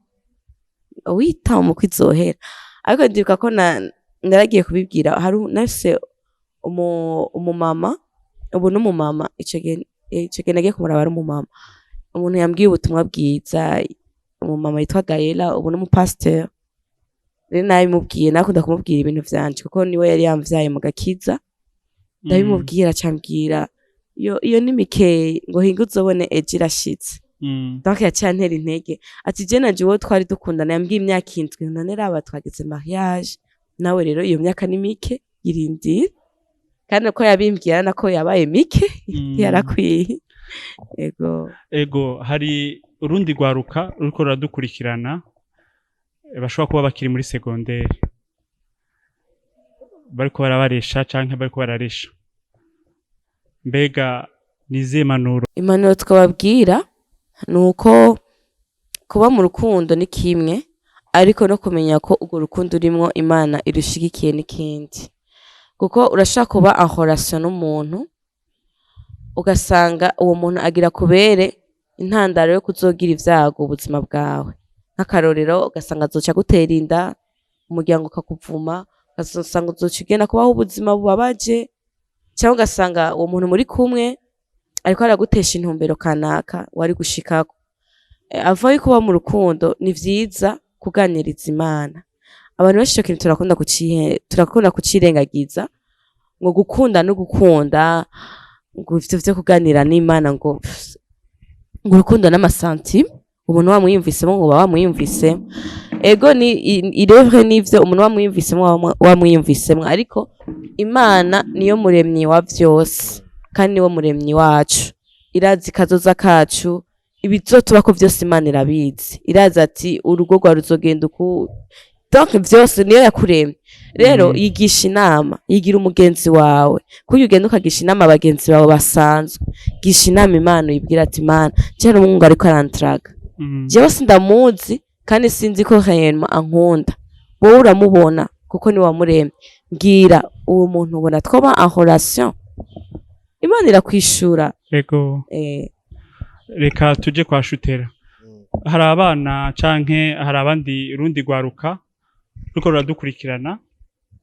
8 ans mu kwizohera. Ariko ndibuka ko naragiye kubibwira, hari nafise umumama, ubu n'umumama, ico gihe nagiye kumuraba ari umumama, umuntu yambwiye ubutumwa bwiza, umumama yitwa Gaela, ubu n'umupasteur. Rero nabimubwiye, nakunda kumubwira ibintu vyanje kuko niwe yari yamvyaye mu gakiza. Ndabimubwira, acambwira iyo ni mikeyi, ngo hinga uzobone ejo irashitse. Donc yaciye antera intege, ati je nanje uwo twari dukundana yambwiye imyaka 7, none raba twageze mariage nawe. Rero iyo myaka ni mike, irindire. Kandi uko yabimbwira nako yabaye mike, yarakwiye. Ego. Ego, hari urundi rwaruka ruriko ruradukurikirana, bashobora kuba bakiri muri segonderi, bariko barabaresha canke bariko bararesha. Mbega ni izihe mpanuro? Impanuro twababwira ni uko kuba mu rukundo ni kimwe, ariko no kumenya ko urwo rukundo urimwo Imana irushigikiye n'ikindi, kuko urashobora kuba en relation n'umuntu, ugasanga uwo muntu agira kubere intandaro yo kuzogira ivyago ubuzima bwawe. Nk'akarorero, ugasanga azoca agutera inda, umuryango ukakuvuma, ugasanga uzoca ugenda kubaho ubuzima bubabaje, cyangwa ugasanga uwo muntu muri kumwe ariko aragutesha intumbero kanaka wari gushikako. Ava yuko kuba mu rukundo ni vyiza kuganiriza Imana. Abantu benshi ico kintu turakunda kucirengagiza, ngo gukunda no gukunda, ngo ivyo vyo kuganira n'Imana, ngo urukundo n'amasantima, umuntu wamwiyumvisemo ngo uba wamwiyumvisemo. Ego, ni irevre, nivyo, umuntu wamwiyumvisemo wamwiyumvisemo, ariko Imana niyo muremyi wa vyose kandi niwo muremyi wacu, irazi kazoza kacu, ibizotubako vyose Imana irabizi. Irazi ati urugo rwawe ruzogenda uku, donc vyose niyo yakuremye. Rero yigisha inama, yigira umugenzi wawe kuko ugenda ukagisha inama abagenzi bawe basanzwe, gisha inama Imana, uyibwira ati: "Imana, je umuhungu ariko arandraga, jewe sindamuzi kandi sinzi ko réellement ankunda, wowe uramubona kuko ni wamuremye, mbwira uwo muntu ubona twoba en relation?" Imana irakwishura. Ego. Reka tuje kwa Shutera. Hari abana canke hari abandi rundi rwaruka ruriko ruradukurikirana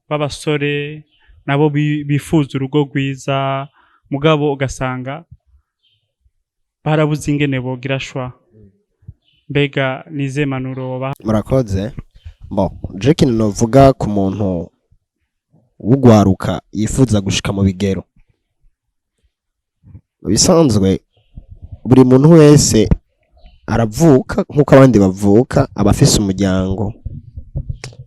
b'abasore, nabo bifuza urugo rwiza, mugabo ugasanga barabuze ingene bogira choix. Mbega nize manuro wobaha? Murakoze. Bon, je ikintu novuga ku muntu w'ugwaruka yifuza gushika mu bigero, mu bisanzwe buri muntu wese aravuka nk'uko abandi bavuka, aba afise umuryango.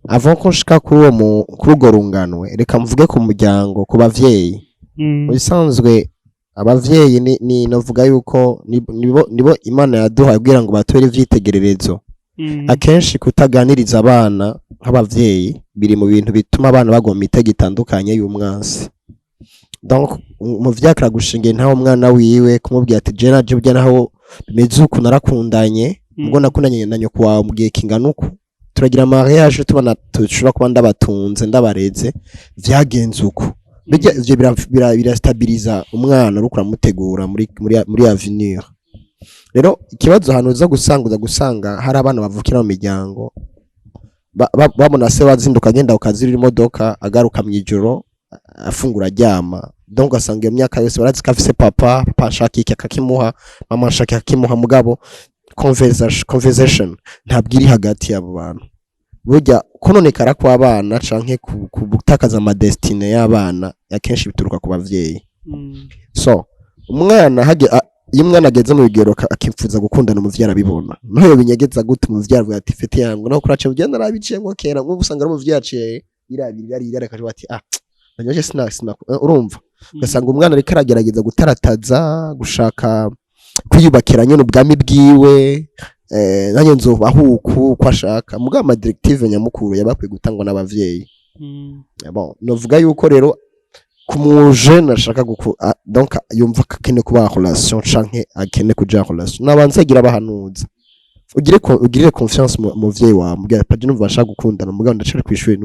Avant ko nshika kuri uwo kuri urwo runganwe, reka mvuge ku muryango, ku bavyeyi. Mu bisanzwe abavyeyi ni novuga yuko nibo Imana yaduhaye kugira ngo batubere ivyitegererezo. Akenshi kutaganiriza abana nk'abavyeyi biri mu bintu bituma abana bagwa mu mitego itandukanye y'umwansi. Donc umuvyeyi akiragushingira ntawe umwana wiwe, kumubwira ati: "Je naje burya naho bimeze uku narakundanye, ubwo nakundanye na nyoko wawe mu gihe kingana uku, turagira mariage, tubona tushobora kuba ndabatunze, ndabareze, vyagenze uku." Bijya ivyo birastabiliza umwana uriko uramutegura muri avenir. Rero ikibazo ahantu uza gusanga hari abana bavukira mu miryango babona se wazinduka agenda kukazirira imodoka, agaruka mw'ijoro, afungura, aryama. Donc ugasanga iyo myaka yose barazi ko afise papa, papa ashaka iki akakimuha, mama ashaka akakimuha, mugabo conversation ntabwo iri hagati y'abo bantu. Burya kononekara kw'abana canke ku gutakaza ama destinée y'abana akenshi bituruka ku bavyeyi. So umwana iyo umwana ageze mu bigero akifuza gukundana, umuvyeyi arabibona. Naho binyegeza gute, umuvyeyi avuga ati: "Fete yangu naho kurace ugenda narabiciyemwo kera." Nk'ubu usanga ari umuvyeyi aciye yirabira irarira, akavuga ati: "Ah, nanjye sina." Urumva, ugasanga umwana ariko aragerageza gutarataza, gushaka kwiyubakira nyene ubwami bwiwe, nanjye nzobaho uku uko ashaka, mugabo ama directives nyamukuru yabakwiye gutangwa n'abavyeyi. Bon, novuga yuko rero ku mujene ashaka donc yumva ko akeneye kuba en relation canke akeneye kuja en relation, nabanza agira abahanuza, ugirire confiance mu muvyeyi wawe, mubwira: "Paje, numva ashaka gukundana, mugabo ndacari kw'ishure,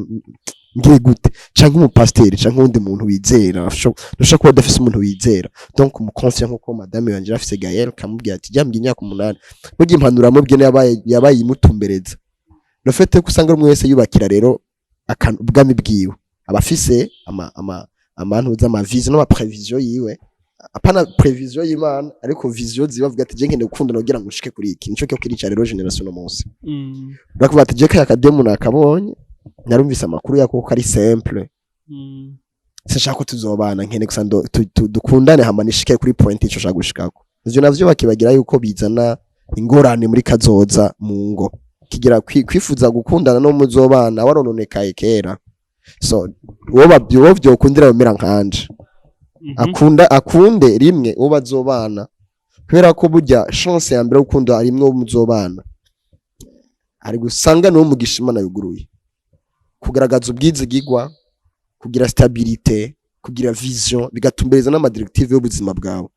ngire gute?" Canke umupasiteri canke uwundi muntu wizera. Ntushobora kuba udafise umuntu wizera, donc umuconfia, nkuko madame wanje afise Gaël, kamubwira ati: "Jya imyaka 8." Burya impanuro amubwiye yabaye imutumbereza. Le fait ko usanga umwe wese yubakira rero ubwami bwiwe, aba afise ama amantuza, ama vision n'ama prévision yiwe, apana prévision y'Imana, ariko vision ziba avuga ati: "Je nkeneye gukundana kugira ngo nshike kuri iki." Nico cyo kirica rero génération no munsi. Urakuvuga ati: "Je kaya kademu nakabonye, narumvise amakuru yako ko ari simple, sinshaka ko tuzobana, nkene gusa dukundane hama nishike kuri point ico nshaka gushikako." Ivyo navyo bakibagira yuko bizana ingorane muri kazoza mu ngo, kigira kwifuza gukundana no muzobana warononekaye kera. So uwo vyokundira bamera nkanje, akunda akunde rimwe uwo bazobana, kubera ko burya chance ya mbere yo gukunda ari imwe uwo muzobana, hari gusanga niwo mugisha Imana yuguruye, kugaragaza ubwizigigwa, kugira stabilité, kugira vision, bigatumbereza n'ama directives y'ubuzima bwawe.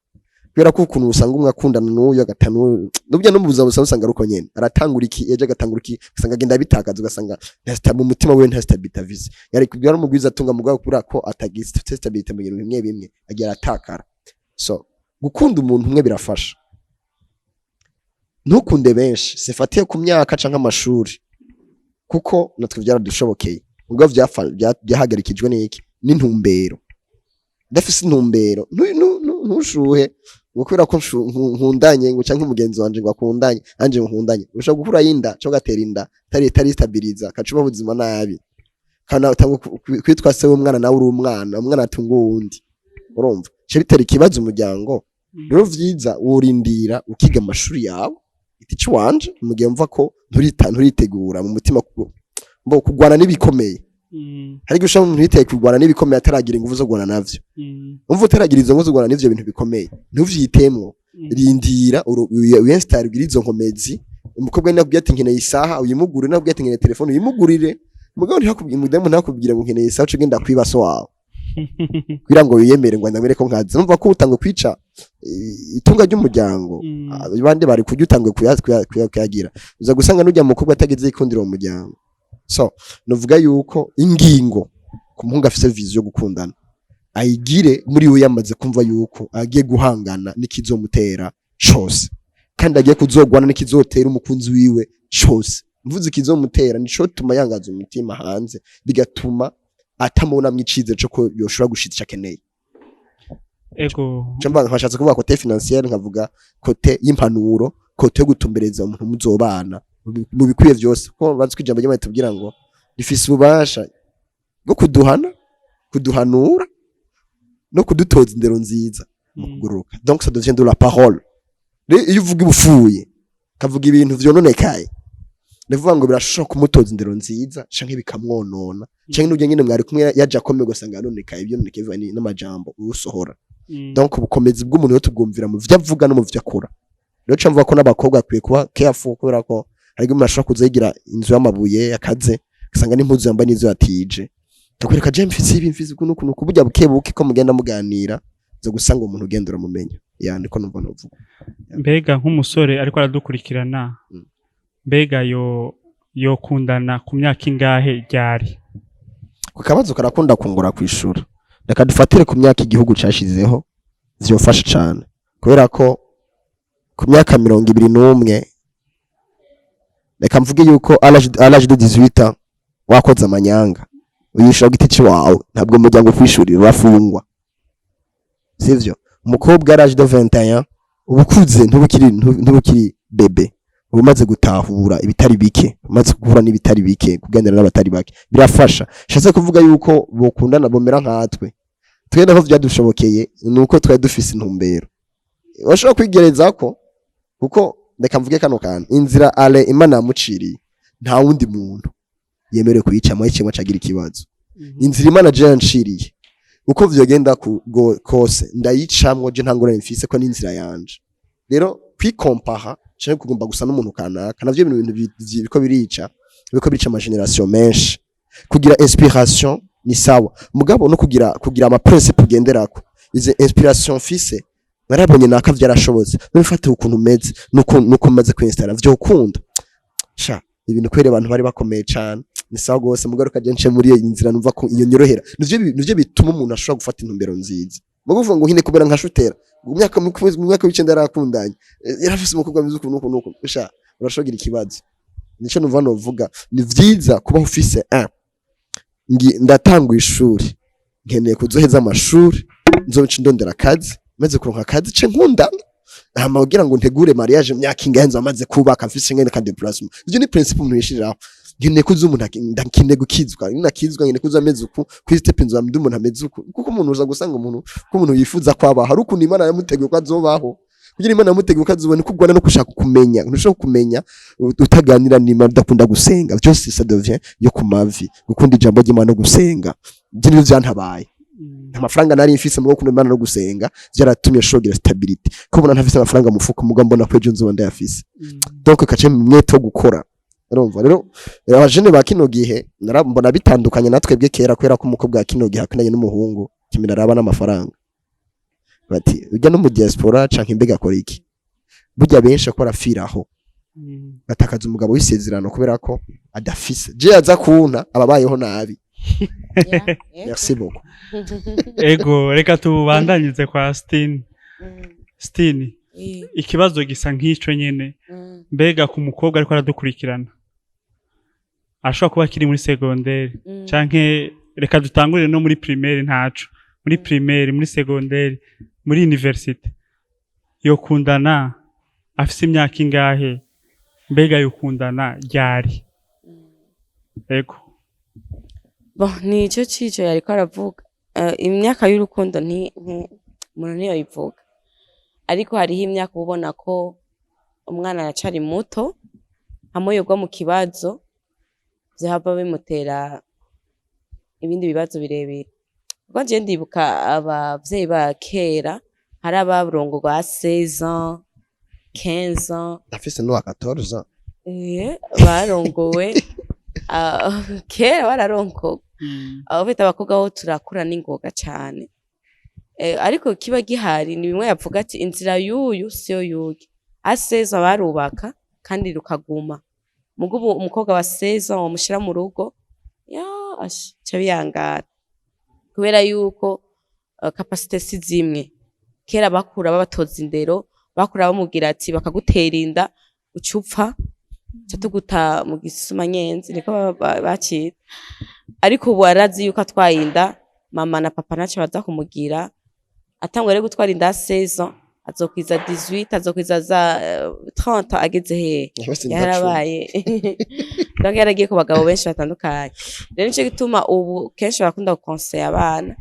Kubera ko ukuntu usanga umwe akundana n'uyu, agatana n'uyu, n'ubyo no mu buzima busanzwe usanga ari uko nyene, aratangura iki, ejo agatangura iki, ugasanga agenda abitakaza, ugasanga mu mutima wiwe nta stabilité afise. Yari kugira n'umugwiza atunga, mugabo kubera ko atagize stabilité mu bintu bimwe bimwe, agira aratakara. So gukunda umuntu umwe birafasha, ntukunde benshi sifatiye ku myaka canke amashuri, kuko natwe byaradushobokeye, ubwo byahagarikijwe n'iki? N'intumbero. Ndafise intumbero, ntushuhe ngo kubera ko nkundanye ngo canke umugenzi wanje ngo akundanye anje nkundanye. Ushobora gukura inda cyangwa ugatera inda tari stabiliza, kacuba ubuzima nabi, kana utanga kwitwa se w'umwana, nawe uri umwana, umwana atunga uwundi, urumva cyo bitera ikibazo umuryango. Rero vyiza worindira ukiga amashuri yawe iti ciwanje, mu gihe mva ko nturitegura mu mutima mbo kugwana n'ibikomeye. Hari igihe ushobora umuntu yiteye kurwana n'ibikomeye ataragira ingufu zo kurwana navyo. Umva, utaragira izo ngufu zo kurwana n'ivyo bintu bikomeye, ntuvyitemo. Rindira wiyinstall, ugire izo nkomezi. Umukobwa nakubwiye ati: "Nkeneye isaha," uyimugurire. Nakubwiye ati: "Nkeneye telefone," uyimugurire. Mugabo ntihakubwiye, umudamu ntakubwira ngo: "Nkeneye isaha," uce ugenda kwiba so wawe kugira ngo wiyemere ngo ndamere ko nkazi. Numva ko utangwe kwica itunga ry'umuryango. Abandi bari kurya, utangwe kuyagira, uza gusanga n'ujya mukobwa atagize yikundira mu muryango. So nuvuga yuko ingingo ku muhungu afise vision yo gukundana, ayigire muri we yamaze kumva yuko agiye guhangana n'ikizomutera cose, kandi agiye kuzogwana n'ikizotera umukunzi wiwe cose. Mvuze ikizomutera, nico tuma yangaza umutima hanze, bigatuma atamubonamwo icizere co ko yoshobora gushitsa ico akeneye. Ego. Mba nkashatse kuvuga côté financière, nkavuga côté y'impanuro, côté yo gutumbereza umuntu muzobana mu bikwiye vyose, ko bazi ko ijambo ry'Imana tubwira ngo rifise ububasha bwo kuduhana, kuduhanura no kudutoza indero nziza mu kugororoka. Donc ça devient de la parole. Rero iyo uvuga ubupfuye, kavuga ibintu vyononekaye, ndavuga ngo birashobora kumutoza indero nziza canke bikamwonona, canke n'urya nyene mwari kumwe yaje akomeye, ugasanga yanonekaye. Ivyononekaye bivanye n'amajambo usohora. Donc ubukomezi bw'umuntu rero tubwumvira mu vyo avuga no mu vyo akora. Rero ca mvuga ko n'abakobwa bakwiye kuba careful, kubera ko hari igihe umuntu ashobora kuza yigira inzu y'amabuye akaze, ugasanga n'impuzu yambaye n'izo yatije, akwereka: "Je mfise ibi, mfise uku n'uku n'uku." Burya buke buke ko mugenda muganira, uza gusanga umuntu ugenda uramumenya. Ya, niko numva novuga. Mbega nk'umusore ariko aradukurikirana, mbega yo yokundana ku myaka ingahe, ryari? Ku kabazo karakunda kungura kwishura. Reka dufatire ku myaka igihugu cashizeho, vyofasha cane, kubera ko ku myaka 21, reka mvuge yuko à l'âge de 18 ans wakoze amanyanga, uyishura ku giti ciwawe, ntabwo umuryango ukwishurira, urafungwa, sivyo? Umukobwa à l'âge de 21 uba ukuze, ntubukiri bébé, uba umaze gutahura ibitari bike, umaze guhura n'ibitari bike, kuganira n'abatari bake birafasha. Shatse kuvuga yuko bokundana bomera nkatwe. Twe naho vyadushobokeye nuko twari dufise intumbero bashobora kwigereza ko, kuko reka mvuge kano kantu: inzira ale Imana yamuciriye, nta wundi muntu yemerewe kuyicamo, ayicemo acagira ikibazo. Inzira Imana je yanciriye, uko vyogenda kose ndayicamwo, je nta ngorane mfise, ko n'inzira yanje. Rero kwikompaha canke kugomba gusa n'umuntu kanaka, navyo ibintu biriko birica ama génération menshi. Kugira inspiration ni sawa, mugabo no kugira ama principe ugenderako. Izi inspiration mfise, narabonye naka vyarashobotse, none ukuntu umeze nuko maze kwinstalla vyokunda sha ibintu kwere abantu bari bakomeye cane, ni sawa gose. Mugabo kaje nce muri iyo nzira, numva ko iyo nyorohera. Nivyo bituma umuntu ashobora gufata intumbero nziza. Mugo uvuga ngo nkine kubera nka shutera mu myaka w'9 yarakundanye, yarafise umukobwa mwiza ukuntu ukuntu ukuntu, sha urashogira ikibazo. Nico numva novuga: ni vyiza kuba ufise un ndatangwa ishuri, nkeneye kuzoheza amashuri, nzoca ndondera akazi, maze kuronka akazi ce nkundana, hama kugira ngo ntegure mariage imyaka ingahe nzoba maze kubaka, mfise ngene ka déplacement. Ivyo ni principe umuntu yishiriraho. Nkeneye kuza umuntu ndakeneye gukizwa, nakizwa nkeneye kuza ameze uku, kuri step nzoba ndi umuntu ameze uku. Kuko umuntu uza gusanga umuntu ko umuntu yifuza kwabaho hari ukuntu Imana yamuteguye ko azobaho. Kugira Imana yamuteguye ko azobona ko ugwana no gushaka kumenya, ntushobora kumenya utaganira n'Imana, udakunda gusenga. Byose ça devient yo ku mavi, gukunda ijambo ry'Imana no gusenga. Ibyo nivyo vyantabaye. Amafaranga nari mfise mu gukunda Imana no gusenga vyaratumye shogira stability, ko ubona ntafise amafaranga mu mufuko, muga mbona ko ejo nzoba ndayafise. Donc kace mwete wo gukora. Urumva rero abajene ba kino gihe mbona bitandukanye natwebwe kera, kubera ko umukobwa wa kino gihe akundanye n'umuhungu, kimina araba n'amafaranga, bati ujya no mu diaspora canke imbega akora iki. Burya benshi ko barafiraho, batakaza umugabo w'isezerano kubera ko adafise. Je yaza kunta ababayeho nabi. Merci beaucoup. Ego, reka tubandanyirize kwa Stine. Stine, ikibazo gisa nk'ico nyene. Mbega ku mukobwa ariko aradukurikirana, ashobora kuba akiri muri secondaire, canke reka dutangurire no muri primaire, ntaco, muri primaire, muri secondaire, muri université, yokundana afise imyaka ingahe? Mbega yokundana ryari? Ego. Bon, nico cico yariko aravuga. Imyaka y'urukundo umuntu ntiyoyivuga, ariko hariho imyaka uba ubona ko umwana aracari muto, hamwe yogwa mu kibazo vyohava bimutera ibindi bibazo birebire. Kuko jewe ndibuka abavyeyi ba kera, hari abarongorwa à 16 ans, 15 ans. Afise n'uwa 14 ans. Barongowe, kera bararongorwa. Abo bita abakobwa bo turakura n'ingoga cane. Ariko kiba gihari ni bimwe yavuga ati inzira y'uyu siyo y'uyu. À 16 ans barubaka kandi rukaguma. Muga ubu umukobwa wa 16 ans womushira mu rugo, ya asha ca biyangara. Kubera yuko capacité si zimwe. Kera bakura babatoza indero, bakura bamubwira ati bakagutera inda uca upfa, ca tuguta mu gisumanyenzi, niko bacita. Ariko ubu arazi yuko atwaye inda, mama na papa ntaco baza kumugira. Atanguye rero gutwara inda à 16 ans, azokwiza 18, azokwiza za 30 ageze hehe? Yarabaye, donc yaragiye ku bagabo benshi batandukanye. Rero nico gituma ubu kenshi barakunda gukonseya abana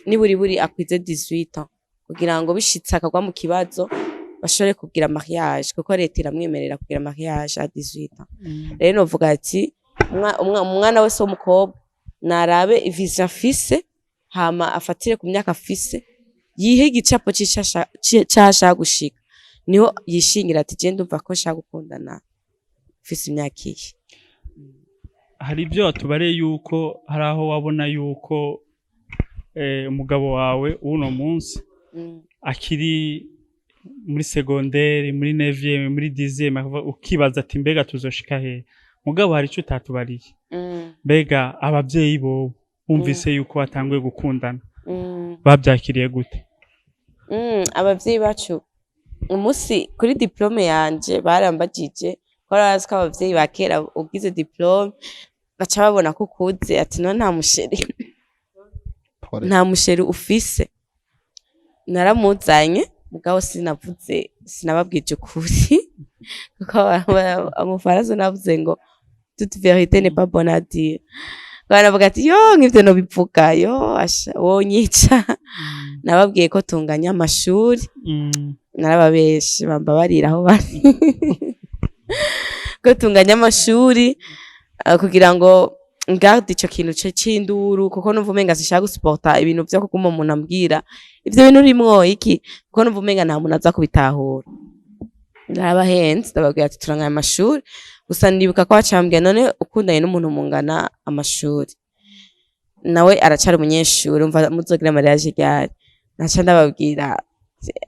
niburi buri akwize 18 ans, kugira ngo bishitse akagwa mu kibazo bashobore kugira mariage, kuko leta iramwemerera kugira mariage à 18 ans. Rero novuga ati umwana wese w'umukobwa narabe vision afise, hama afatire ku myaka afise, yihe igicapo c'aho ashaka gushika, niho yishingira ati je ndumva ko nshaka gukundana mfise imyaka iyi. Hari ibyo watubariye yuko hari aho wabona yuko umugabo wawe w'uno munsi akiri muri secondaire, muri neuvième, muri dixième, ukibaza ati mbega tuzoshika hehe? Mugabo hari ico utatubariye. Mbega abavyeyi bobo bumvise yuko watanguye gukundana, Babyakiriye gute? Abavyeyi bacu, umunsi kuri diplôme yanje barambajije, ko barazi ko abavyeyi ba kera ugize diplôme baca babona ko ukuze, ati: "None nta mu chéri, nta mu chéri ufise?" Naramuzanye, mugabo sinavuze, sinababwije ukuri, kuko umufaransa navuze ngo: "Toute vérité n'est pas bonne à dire." Baravuga ati: "Yo, nk'ivyo nobivuga, yo asha wonyica." Nababwiye ko tunganya amashuri. Narababeshe, bambabarira aho bari, ko tunganya amashuri kugira ngo ngarde ico kintu ce c'induru, kuko numva umenga sinshaka gusuporta ibintu vyo kuguma umuntu ambwira ivyo bintu urimwo iki, kuko numva umenga nta muntu aza kubitahura. Narabahenze, ndababwira ati turanganya amashuri gusa. Ndibuka ko bacambwiye: "None ukundanye n'umuntu mungana amashuri, nawe aracari umunyeshuri, umva muzogira mariage ryari?" Naca ndababwira: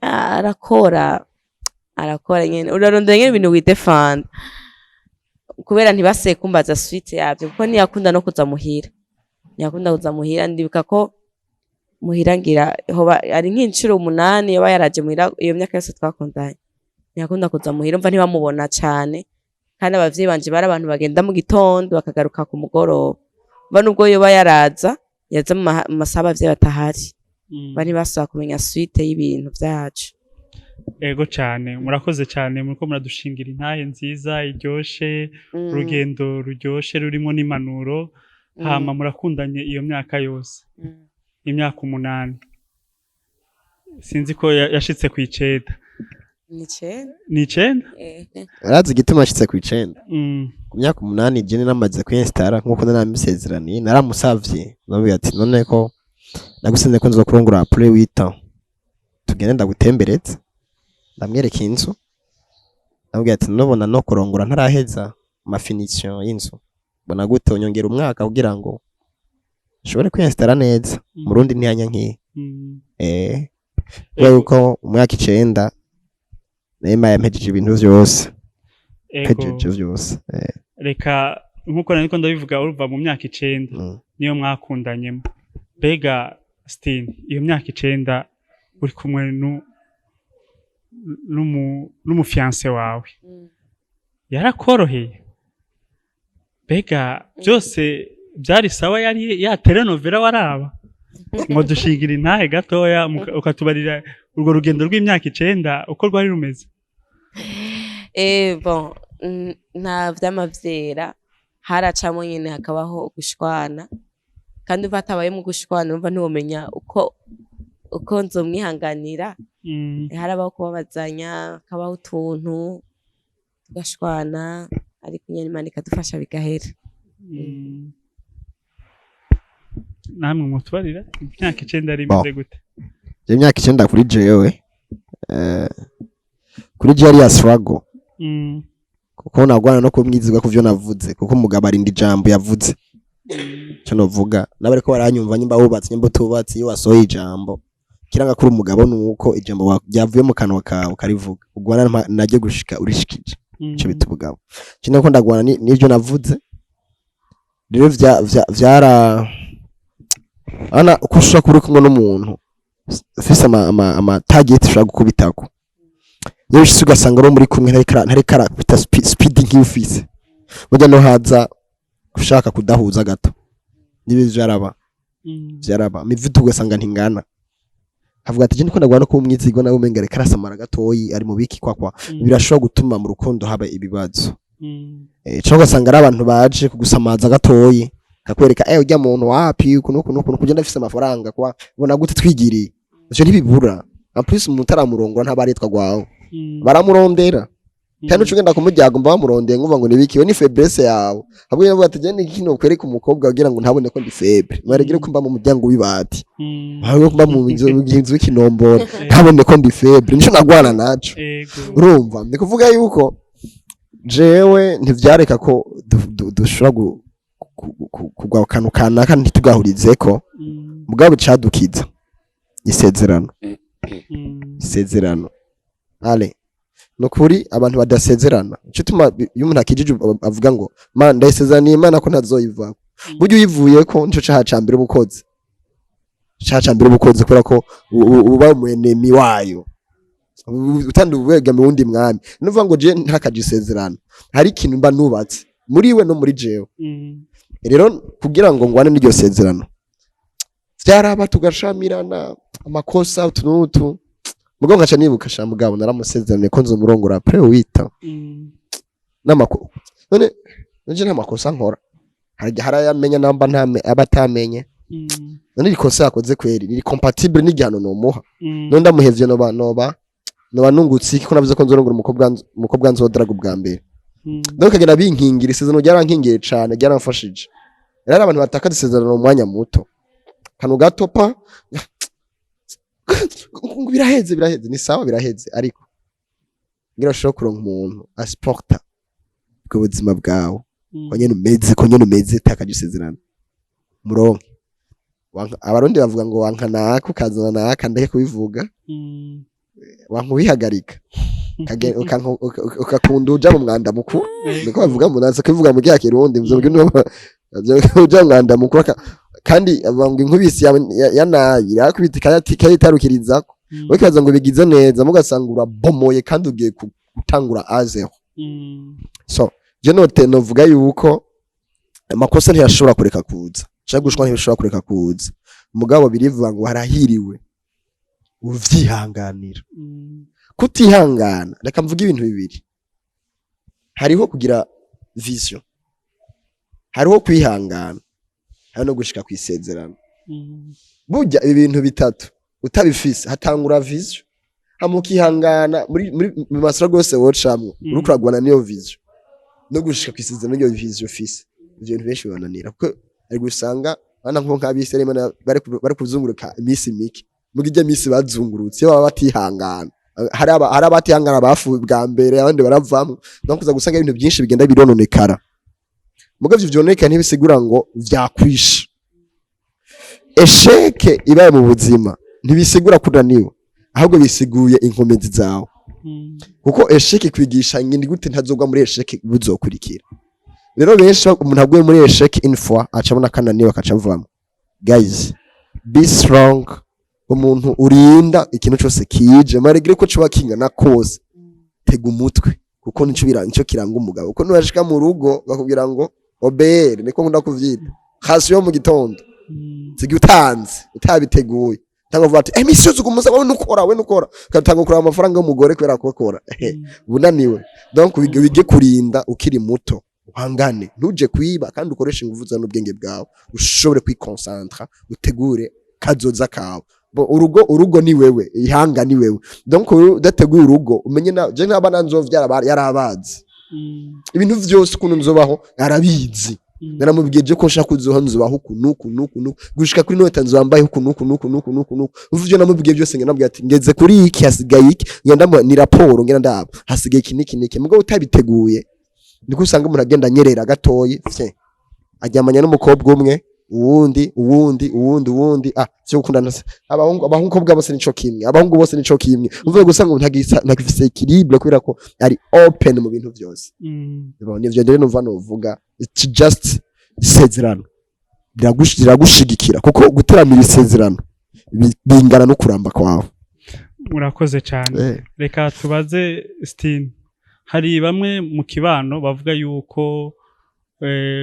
"Ah, arakora, arakora nyene." Urarondera nyene ibintu widefanda, kubera ntibaseye kumbaza suite yavyo, kuko ntiyakunda no kuza muhira, ntiyakunda kuza muhira. Ndibuka ko muhira ngira hoba ari nk'incuro 8 yoba yaraje muhira iyo myaka yose twakundanye. Ntiyakunda kuza muhira, umva ntibamubona cane, kandi abavyeyi banje bari abantu bagenda mu gitondo bakagaruka ku mugoroba. Umva nubwo yoba yaraza, yaza mu masaha abavyeyi batahari. Ba ntibasaba kumenya suite y'ibintu vyacu. Ego cane, murakoze cane, muriko muradushingira intahe nziza iryoshe, urugendo ruryoshe rurimo n'impanuro. Hama murakundanye iyo myaka yose, imyaka 8, sinzi ko yashitse ku 9. Ni 9. Ni 9? Eh. Urazi igituma ashitse ku 9? Mm. Ku myaka 8 jene namaze kwinstara nkuko naramusezeraniye, naramusavye, ndamubwira ati: "None ko nagusenze ko nzokurongora après 8 ans, tugende ndagutembereze." Ndamwereka inzu, ndamubwira ati: "Nubona no kurongora ntaraheza ama finition y'inzu, mbona gute unyongera umwaka kugira ngo nshobore kwinstara neza?" Murundi ntiyanya nkiye. Kubera yuko umwaka 9 nayo yampejeje ibintu vyose. Mpejeje vyose. Reka nkuko nariko ndabivuga, uruva mu myaka 9 niyo mwakundanyemo. Mbega Stine, iyo myaka 9 uri kumwe n'umu fiancé wawe, yarakoroheye? Mbega byose byari sawa? Yari ya telenovela waraba ngo dushingira intahe gatoya, ukatubarira urwo rugendo rw'imyaka 9 uko rwari rumeze. Bon, nta vyama vyera, haracamo nyene hakabaho gushwana, kandi umva hatabayemo gushwana, urumva ntiwomenya uko nzomwihanganira. Harabaho kubabazanya, hakabaho utuntu tugashwana, ariko nyene Imana ikadufasha bigahera. Namwe mutubarira imyaka 9 yari imeze gute? Je, imyaka 9 kuri jewe, kuri jewe yari ya struggle, kuko nagwana no kumwizigwa kuvyo navuze, kuko umugabo arinda ijambo yavuze. Ico novuga n'abariko baranyumva, nyimba wubatse, nyimba utubatse, iyo wasohoye ijambo, kiranga kuri umugabo nuko ijambo ryavuye mu kanwa kawe ukarivuga, ugwana naryo gushika urishikije. Ico bita ubugabo, ikindi ko ndagwana n'ivyo navuze. Rero vyara ana uko ushobora kuba uri kumwe n'umuntu ufise ama target ushobora gukubitako, iyo bishitse ugasanga uri muri kumwe ntariko arakubita speed nk'iyo ufise, burya no haza ushaka kudahuza gato, nibi vyaraba. Vyaraba imivuduko ugasanga ntingana, avuga ati: "Je ndiko ndagwana no kuba umwizigwa, nawe umenga ariko arasamara gatoyi, ari mu biki kwakwa." Birashobora gutuma mu rukundo haba ibibazo. Cyangwa ugasanga ari abantu baje kugusamaza gatoyi, kakwereka urya muntu wapi, uku nuku nuku kugenda afise amafaranga, kwa ubona gute twigiriye. Ivyo ntibibura. En plus umuntu utaramurongora ntaba aritwa gwawe. Baramurondera kandi uca ugenda kumuryago, mba bamurondeye, nkumva ngo nibiki, we ni faiblesse yawe. Ahubwo yavuga ati: "Je ni kino kwereka umukobwa kugira ngo ntabone ko ndi faible, mwaregere ko mba mu muryango w'ibati, ahubwo ko mba mu nzu w'ikinombora, ntabone ko ndi faible." Nico nagwana naco. Urumva ni kuvuga yuko jewe ntivyareka ko dushobora kugwa akantu kanaka ntitugahurizeko. Mugabo cadukiza isezerano. Isezerano ale nukuri, abantu badasezerana, ico tuma iyo umuntu akijije avuga ngo: "Mana, ndayisezeraniye Imana ko ntazoyivako." Burya uyivuyeko nico caha ca mbere uba ukoze. Caca mbere ubukunzi, kubera ko uba umu ennemi wayo, utandi ubegamiye uwundi mwami. Nuvuga ngo je ntakaje isezerano, hari ikintu mba nubatse muri we no muri jewe. Rero kugira ngo ngwane n'iryo sezerano, vyaraba tugashamirana, amakosa utu n'utu, mugabo nkaca nibuka: sha mugabo, naramusezeraniye ko nzomurongora après wita n'amako. None nje nta makosa nkora, hari harayamenya namba ntame aba atamenye. None iri kosa yakoze kweri riri compatible n'igihano nomuha? None ndamuhevye, noba nungutse iki, ko navuze ko nzorongora umukobwa nzodraga ubwa mbere? Donc kagenda binkingira, isezerano ryarankingiye cane, ryaramfashije. Rero abantu batakaza isezerano mu mwanya muto, kanu gato pa ngo biraheze, biraheze, ni sawa, biraheze. Ariko ngira ushobora kuronka umuntu asupporta ubwo buzima bwawe, ko nyene umeze, ko nyene umeze, takaje isezerano muronke. Abarundi bavuga ngo wanka naka ukazana naka, ndeke kubivuga. Wanka ubihagarika, ukakunda uja mu mwanda mukuru, niko bavuga mu naza kubivuga mu gihe kirundi uja mu mwanda mukuru, kandi bavuga ngo inkubisi ya nabi irakubita ikayitarukirizako. Ukibaza ngo bigize neza, mugasanga urabomoye kandi ugiye gutangura à zéro. So je note novuga yuko amakosa ntiyashobora kureka kuza, canke gushwa ntibishobora kureka kuza, mugabo birivuga ngo harahiriwe uvyihanganira. Kutihangana, reka mvuge ibintu bibiri: hariho kugira vision, hariho kwihangana, hariho no gushika kwisezerano. Burya ibi bintu bitatu utabifise, hatangura vision, hama ukihangana muri mu masura rwose wocamwo, uriko uragwana n'iyo vision no gushika kwisezerano n'iyo vision ufise. Ivyo bintu benshi bibananira, kuko ari gusanga bana nko nk'abisi bari kuzunguruka iminsi mike, muga ijya minsi bazungurutse iyo baba batihangana. Hari abatihangana bafuwe bwa mbere, abandi baravamwo. Donc uza gusanga ibintu byinshi bigenda birononekara. Muga ivyo vyononekara ntibisigura ngo vyakwishe. Échec ibaye mu buzima ntibisigura ko unaniwe, ahubwo bisiguye inkomezi zawe, kuko échec kwigisha ngindi gute ntazogwa muri échec buzokurikira. Rero benshi, umuntu aguye muri échec une fois, aca abona kananiwe, akaca avamo. Guys, be strong. Umuntu urinda ikintu cyose kije, malgré ko coba kingana kose, tega umutwe, kuko nico kiranga umugabo. Kuko nurashika mu rugo bakubwira ngo obere, niko nkunda kuvyita hasi yo mu gitondo, zigi utanze utabiteguye, tanga vuga ati imisi yose ugumuza wowe nukora, we nukora, ugatanga kuraba amafaranga y'umugore kubera ko ukora bunaniwe. Donc wige kurinda ukiri muto, uhangane, ntuje kwiba, kandi ukoreshe ingufu zawe n'ubwenge bwawe, ushobore kwiconcentra, utegure kazoza kawe. Bo, urugo ni wewe, ihanga ni wewe. Donc wewe udateguye urugo, umenye na je nk'abana nzovyara yarabazi ibintu vyose, ukuntu nzobaho arabizi. Naramubwiye je ko nshaka kuzoha, nzobaho uku nuku nuku nuku, gushika kuri nota nzambaye uku nuku nuku nuku nuku nuku. Uvuze ivyo namubwiye byose, ngenda namubwiye ati ngeze kuri iki, hasigaye iki, ngenda ni raporo, ngenda ndaba hasigaye iki niki niki. Mugabo utabiteguye, niko usanga umuntu agenda anyerera gatoyi, fye aryamanya n'umukobwa umwe, uwundi, uwundi, uwundi, uwundi. Ah, vyo gukundana se, abahungu bose nico kimwe, abahungu bose nico kimwe. Uvuye gusa ngo ntagifise équilibre, kubera ko ari open mu bintu vyose. Bon, nivyo rero numva novuga. It's just isezerano riragushigikira, kuko guteramira isezerano bingana no kuramba kwawe. Murakoze cyane. Reka tubaze Stine. Hari bamwe mu kibano bavuga yuko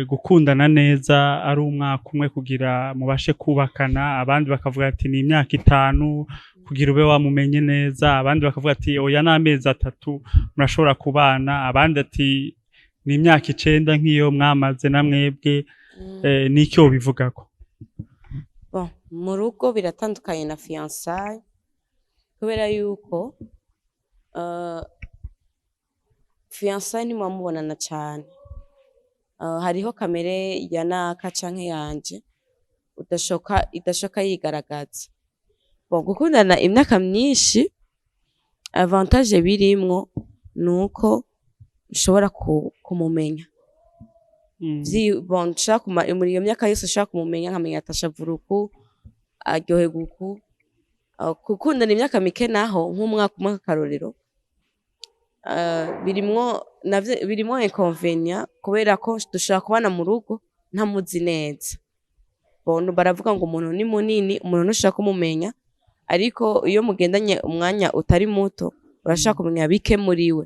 gukundana neza ari umwaka umwe kugira mubashe kubakana, abandi bakavuga ati ni imyaka 5 kugira ube wamumenye neza, abandi bakavuga ati oya, n'amezi 3 murashobora kubana, abandi ati ni imyaka 9 nk'iyo mwamaze na mwebwe. N'icyo bivugako? Bon, mu rugo biratandukanye na fiançailles, kubera yuko fiançailles ntimuba mubonana cane. Hariho kamere ya naka canke yanje udashoka idashoka yigaragaza. Bon, gukundana imyaka myinshi, avantage birimwo nuko ushobora kumumenya. Bon, nshaka muri iyo myaka yose nshaka kumumenya, nkamenya atashavura uku, aryoherwa uku. Gukundana imyaka mike naho, nk'umwaka umwe nk'akarorero, birimwo navyo, birimwo inconvénient, kubera ko dushobora kubana mu rugo ntamuzi neza. Bon, baravuga ngo umuntu ni munini, umuntu ntushaka kumumenya, ariko iyo mugendanye umwanya utari muto urashaka kumenya bike muri we.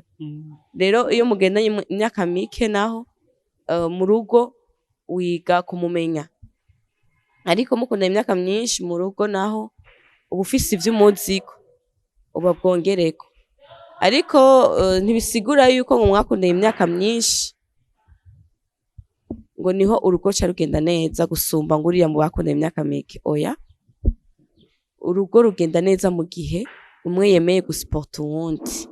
Rero iyo mugendanye imyaka mike naho, mu rugo wiga kumumenya, ariko mukundanye imyaka myinshi mu rugo naho uba ufise ivyo umuziko uba bwongereko. Ariko ntibisigura yuko ngo mwakundanye imyaka myinshi ngo niho urugo ca rugenda neza gusumba ngo uriya mu bakundanye imyaka mike. Oya, urugo rugenda neza mu gihe umwe yemeye gusupporta uwundi,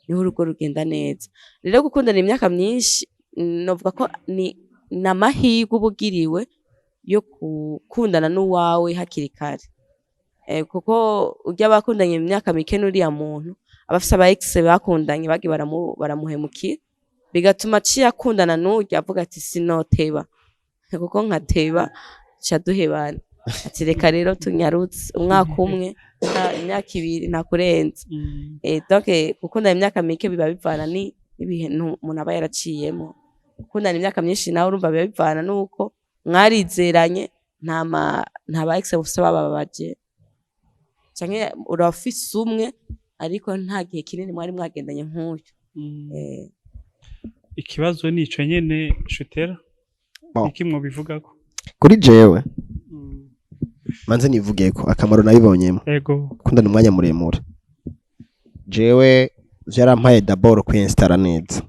niho urugo rugenda neza. Rero gukundana imyaka myinshi, novuga ko ni amahirwe uba ugiriwe yo gukundana n'uwawe hakiri kare, kuko urya bakundanye imyaka mike n'uriya muntu aba afise aba ex bakundanye bagiye baramuhemukira, bigatuma aciye akundana n'urya avuga ati: "Sinoteba, kuko nkateba ca duhebana." Ati: "Reka rero tunyarutse umwaka umwe, imyaka 2, ntakurenza." Donc gukundana imyaka mike biba bivana n'ibintu umuntu aba yaraciyemo. Gukundana imyaka myinshi nawe urumva biba bivana n'uko mwarizeranye, nta ba ex bufise bababaje, canke urafise umwe ariko nta gihe kinini mwari mwagendanye nk'uyu. Ikibazo nico nyene, Shutera. Bon. Iki mwobivugako? Kuri jewe, manze nivuge ko akamaro nabibonyemo gukundana umwanya muremure, jewe vyarampaye d'abord kwinstara neza.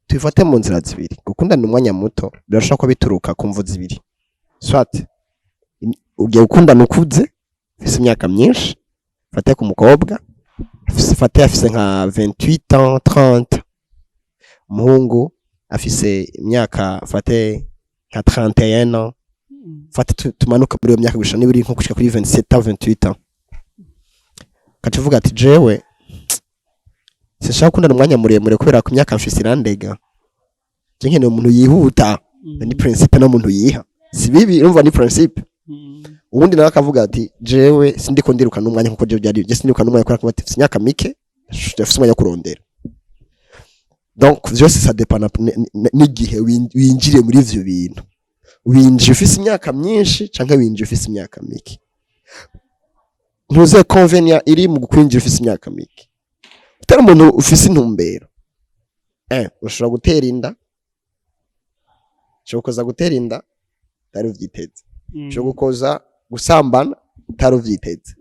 Tubifate mu nzira zibiri. Gukundana umwanya muto birashobora kuba bituruka ku mvo zibiri: soit ugiye gukundana ukuze, ufise imyaka myinshi, fate ku mukobwa fate afise nka 28 ans, 30, umuhungu afise imyaka fate nka 31 ans, fate tumanuka muri iyo myaka gushika niba uri nko gushika kuri 27 ans, 28 ans, ugaca uvuga ati: "Jewe sinshaka gukundana umwanya muremure kubera ku myaka mfise irandega, je nkeneye umuntu yihuta." Ni principe n'umuntu yiha, si bibi, urumva ni principe. Uwundi nawe akavuga ati: "Jewe sindiko ndiruka n'umwanya nkuko jewe byari, je sindiruka n'umwanya kubera ko mfise imyaka mike, mfise umwanya wo kurondera." Donc vyose ça dépend n'igihe winjiriye muri ivyo bintu. Winjiye ufise imyaka myinshi canke winjiye ufise imyaka mike, ntuze inconvénient iri mu kwinjira ufise imyaka mike utari umuntu ufise intumbero. Ushobora gutera inda, ushobora kuza gutera inda utari uvyiteze, ushobora gukoza gusambana utari uvyiteze,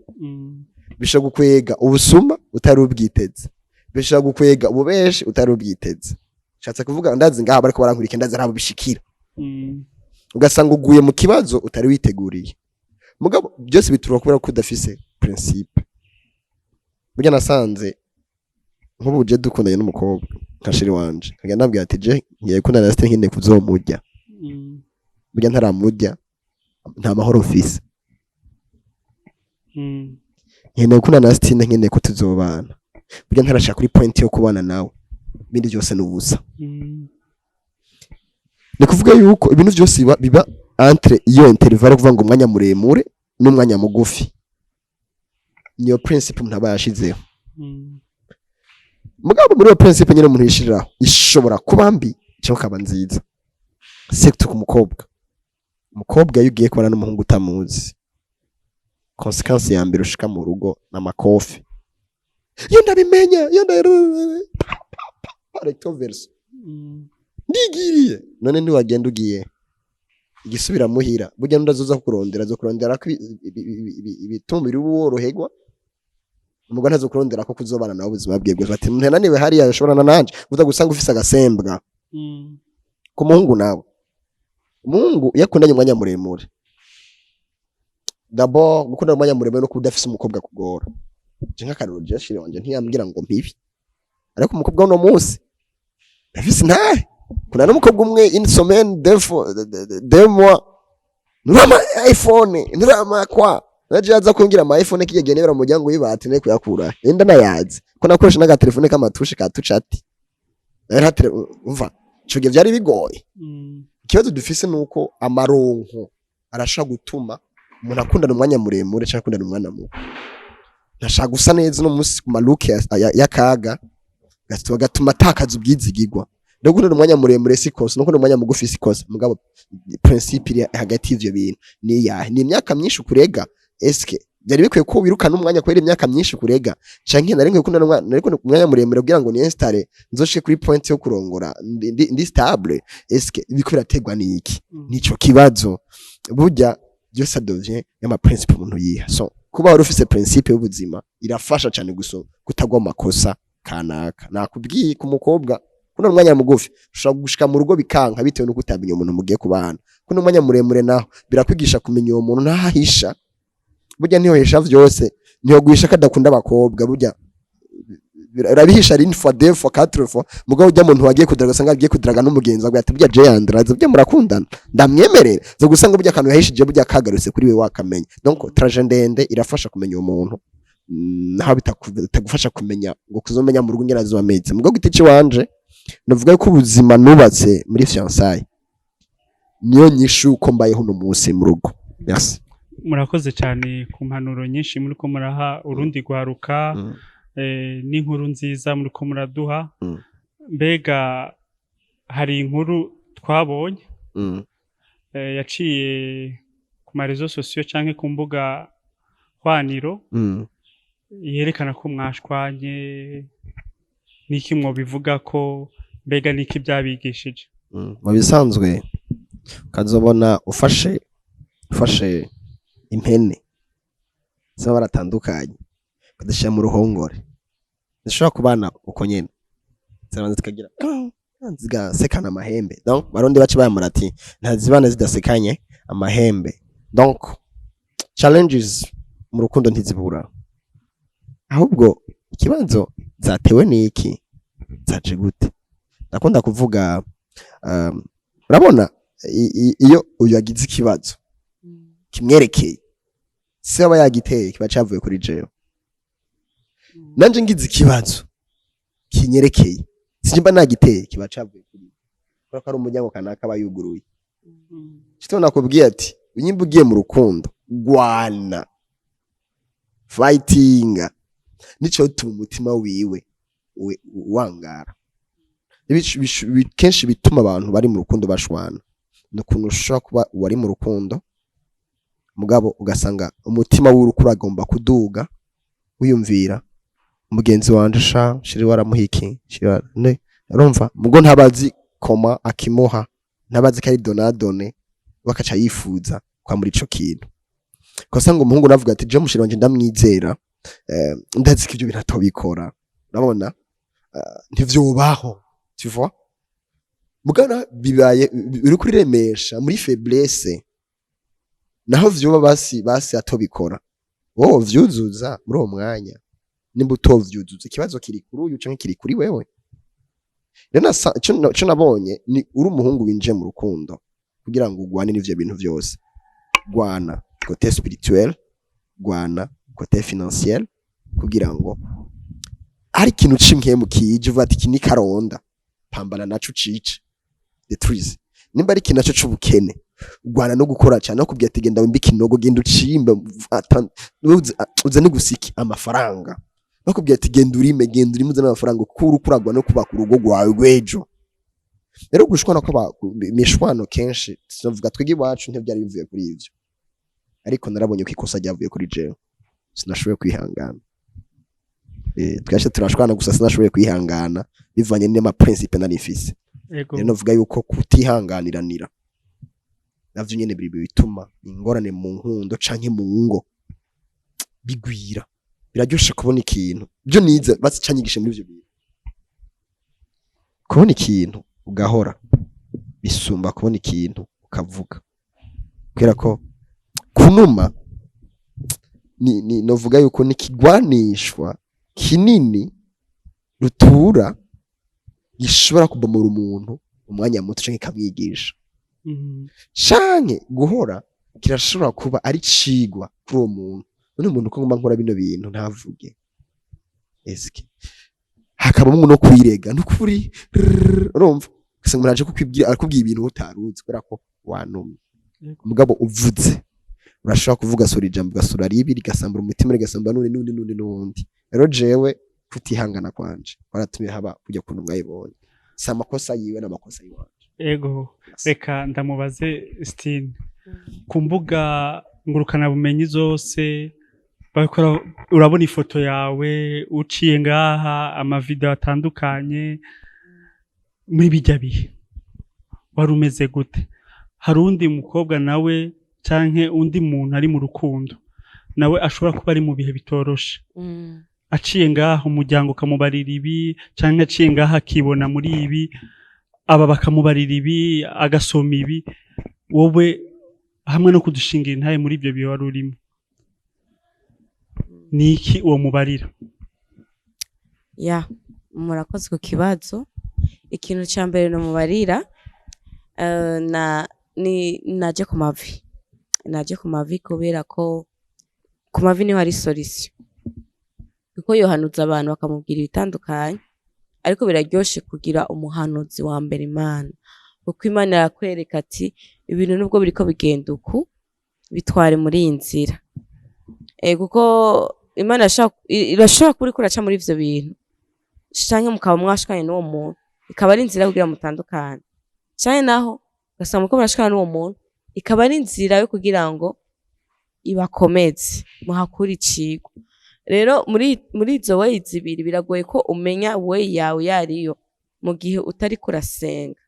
bishobora gukwega ubusuma utari ubwiteze, bishobora gukwega ububeshi utari ubwiteze. Nshatse kuvuga, ndazi ngaha bariko barankurikira, ndazi arabo bishikira, ugasanga uguye mu kibazo utari witeguriye. Mugabo byose bituruka kubera ko udafise principe. Burya nasanze nk'ubu je dukundanye n'umukobwa nka chérie wanje, nkagenda ndabwira ati: "Je ngiye gukundana na Stine, nkeneye kuzomurya." Burya ntaramurya nta mahoro mfise. Nkeneye gukundana na Stine, nkeneye ko tuzobana. Burya ntarashaka kuri point yo kubana nawe, ibindi byose ni ubusa. Ni kuvuga yuko ibintu byose biba entre iyo intervalle, kuvuga ngo umwanya muremure n'umwanya mugufi, niyo principe umuntu aba yashizeho. Mugabo muri iyo principe nyine umuntu yishiriraho ishobora kuba mbi cyangwa ikaba nziza, surtout ku mukobwa. Umukobwa iyo ugiye kubana n'umuhungu utamuzi, conséquence ya mbere ushika mu rugo n'amakofi: "Iyo ndabimenya, iyo recto verso ndigiriye." None ntiwagenda ugiye igisubira muhira, burya n'undazoza kurondera, zo kurondera ko ibituma iri woroherwa. Umugore ntazokurondera ko kuzobana nawe ubuzima bwiwe bwose, ati ntananiwe hariya yashobora nanje uza gusanga ufise agasembwa. Ku muhungu nawe, umuhungu iyo akundanye umwanya muremure, d'abord gukundana umwanya muremure no kuba udafise umukobwa kugora. Je nk'akarorero, je chérie wanje ntiyambwira ngo mpibi, ariko umukobwa w'uno munsi ndafise intahe kuna n'umukobwa umwe une semaine, deux fois, 2 mois, nturama iPhone, nturama kwa naje aza kumbwira ama iPhone kijya gihe nibera mu muryango w'ibati ne kuyakura enda nayazi ko nakoresha n'agatelefone k'amatushe ka tucati nayo nta umva ico gihe vyari bigoye. Ikibazo dufise nuko amaronko arashobora gutuma umuntu akundana umwanya muremure cyangwa akundana umwanya muto. Ntashaka gusa neza uno munsi ku maluke y'akaga, gatuma atakaza ubwizigirwa. No gukundana umwanya muremure si kosa, no gukundana umwanya mugufi si kosa. Mugabo principe iri hagati y'ivyo bintu ni iyahe? Ni imyaka myinshi ukurega? Eske byari bikwiye ko wirukana umwanya kubera imyaka myinshi kurega, canke nari nkwiye gukundana nari gukundana umwanya muremure kugira ngo ni-installe, nzoshike kuri point yo kurongora ndi stable? Eske biriko biraterwa n'iki? Nico kibazo. Burya byose devient y'ama principe umuntu yiha. So kuba wari ufise principe y'ubuzima irafasha cyane guso kutagwa mu makosa kanaka. Nakubwiye, ku mukobwa, kuno umwanya mugufi ushobora gushika mu rugo bikanka bitewe nuko utamenya umuntu mugiye kubana. Kuno umwanya muremure naho birakwigisha kumenya uwo muntu ntahisha. Burya ntiyohesha vyose, ntiyoguhisha ko adakunda abakobwa. Burya urabihisha une fois, deux fois, quatre fois, mugabo ujya muntu wagiye kudaraga usanga agiye kudaraga n'umugenzi avuga ati: "Burya je Andra burya murakundana, ndamwemerera." Zo gusanga burya akantu yahishije burya kagarutse kuri we, wakamenya. Donc trajet ndende irafasha kumenya uwo muntu, naho bitagufasha kumenya ngo kuzomenya mu rugo ingene azoba ameze. Mugabo giti ciwanje navuga ko ubuzima nubatse muri fiançailles niyo nyishu uko mbayeho uno munsi mu rugo. Merci. Murakoze cyane ku mpanuro nyinshi muri ko muraha urundi rwaruka, n'inkuru nziza muri ko muraduha. Mbega hari inkuru twabonye yaciye ku ma réseaux sociaux canke ku mbuga hwaniro, yerekana ko mwashwanye. Niki mwobivuga ko? Mbega niki byabigishije? Mu bisanzwe ukazobona ufashe impene z'amabara atandukanye, ukazishyira mu ruhongore, zishobora kubana uko nyene, zirabanza zikagira zigasekana amahembe. Donc Barundi bace bayamura ati: "Ntazibana zidasekanye amahembe." Donc challenges mu rukundo ntizibura, ahubwo ikibazo zatewe n'iki, zaje gute? Ndakunda kuvuga, urabona iyo uyu agize ikibazo kimwerekeye, se aba yagiteye, kiba cavuye kuri jewe. Nanje ngize ikibazo kinyerekeye, sinjye nagiteye, kiba cavuye kuri we, kubera ko ari umuryango kanaka aba yuguruye. Cito nakubwiye ati: "Unyimba ugiye mu rukundo, gwana, fightinga." Nico tuma umutima wiwe wangara. Kenshi bituma abantu bari mu rukundo bashwana ni ukuntu ushobora kuba wari mu rukundo, mugabo ugasanga umutima w'urukundo uragomba kuduga, wiyumvira: "Mugenzi wanje sha, chéri waramuha iki, chéri ne." Urumva, mugo ntabazi koma akimuha, ntabazi ko ari donadone, bakaca yifuza kwa muri ico kintu. Ugasanga umuhungu navuga ati: "Je mu chéri wanje ndamwizera, ndazi ko ibyo bintu atobikora." Urabona, ntivyobaho, tu vois? Mugana bibaye uri kuriremesha muri faiblesse, naho vyoba basi basi atobikora, wowe vyuzuza muri uwo mwanya. Nimba utovyuzuza, ikibazo kiri kuri uyu canke kiri kuri wewe. Rero ico nabonye ni uri umuhungu winjiye mu rukundo kugira ngo ugwane n'ivyo bintu vyose: gwana côté spirituel, gwana côté financier, kugira ngo ari ikintu c'impwemu kije uvuga ati: "Iki ni karonda," pambana naco ucice détruise. Nimba ari ikintu naco c'ubukene, ugwana no gukora cyane, no kubwira ati: "Genda wimbe ikinogo, genda ucimbe, uzane gusiki amafaranga." Bakubwira ati: "Genda urime, genda urime, uzane amafaranga," kuko uriko uragwa no kubaka urugo rwawe rw'ejo. Rero gushwana ko imishwano kenshi, sinavuga twebwe iwacu ntibyari bivuye kuri ivyo, ariko narabonye ko ikosa ryavuye kuri jewe, sinashoboye kwihangana. Twashe turashwana, gusa sinashoboye kwihangana bivanye n'ama principe nari mfise. Rero novuga yuko kutihanganiranira navyo nyene biri bituma ingorane mu nkundo canke mu ngo bigwira. Biraryoshe kubona ikintu, byo nize basicanyigishe muri ivyo bintu: kubona ikintu ugahora bisumba kubona ikintu ukavuga, kubera ko kunuma ni novuga yuko ni ikigwanishwa kinini rutura gishobora kubomora umuntu umwanya muto canke ikamwigisha, canke guhora kirashobora kuba ari cigwa kuri uwo muntu. None umuntu ko ngomba nkora bino bintu ntavuge, eske hakabamwo no kwirega nukuri? Urumva, ugasanga umuntu aje kukwibwira, arakubwira ibintu utaruzi kubera ko wanumye. Mugabo uvuze, urashobora kuvuga sura ijambo, ugasura ribi, rigasambura umutima, rigasambura n'undi, n'undi, n'undi, n'undi. Rero jewe kutihangana kwanje kwaratumye haba kujya kuntu mwayibonye. Si amakosa yiwe, n'amakosa yiwanje. Ego, reka ndamubaze Stine. Ku mbuga ngurukanabumenyi zose bakora, urabona ifoto yawe uciye ngaha, amavideo atandukanye. Muri bijya bihe wari umeze gute? Hari undi mukobwa nawe canke undi muntu ari mu rukundo nawe ashobora kuba ari mu bihe bitoroshe, aciye ngaha umuryango ukamubarira ibi, canke aciye ngaha akibona muri ibi, aba bakamubarira ibi, agasoma ibi. Wowe hamwe no kudushingira intahe muri ibyo bihe wari urimo, ni iki uwo mubarira? Ya, murakoze ku kibazo. Ikintu ca mbere nomubarira, na ni naje ku mavi, naje ku mavi, kubera ko ku mavi niho hari solution, kuko yohanuza abantu bakamubwira ibitandukanye, ariko biraryoshe kugira umuhanuzi wa mbere Imana, kuko Imana irakwereka ati ibintu nubwo biriko bigenda uku, bitware muri iyi nzira. Kuko Imana irashobora kuba uriko uraca muri ivyo bintu, canke mukaba mwashikanye n'uwo muntu, ikaba ari inzira yo kugira mutandukane, canke naho ugasanga muriko murashikana n'uwo muntu, ikaba ari inzira yo kugira ngo ibakomeze, muhakure icigwa. Rero muri izo way zibiri biragoye ko umenya way yawe yariyo mu gihe utariko urasenga.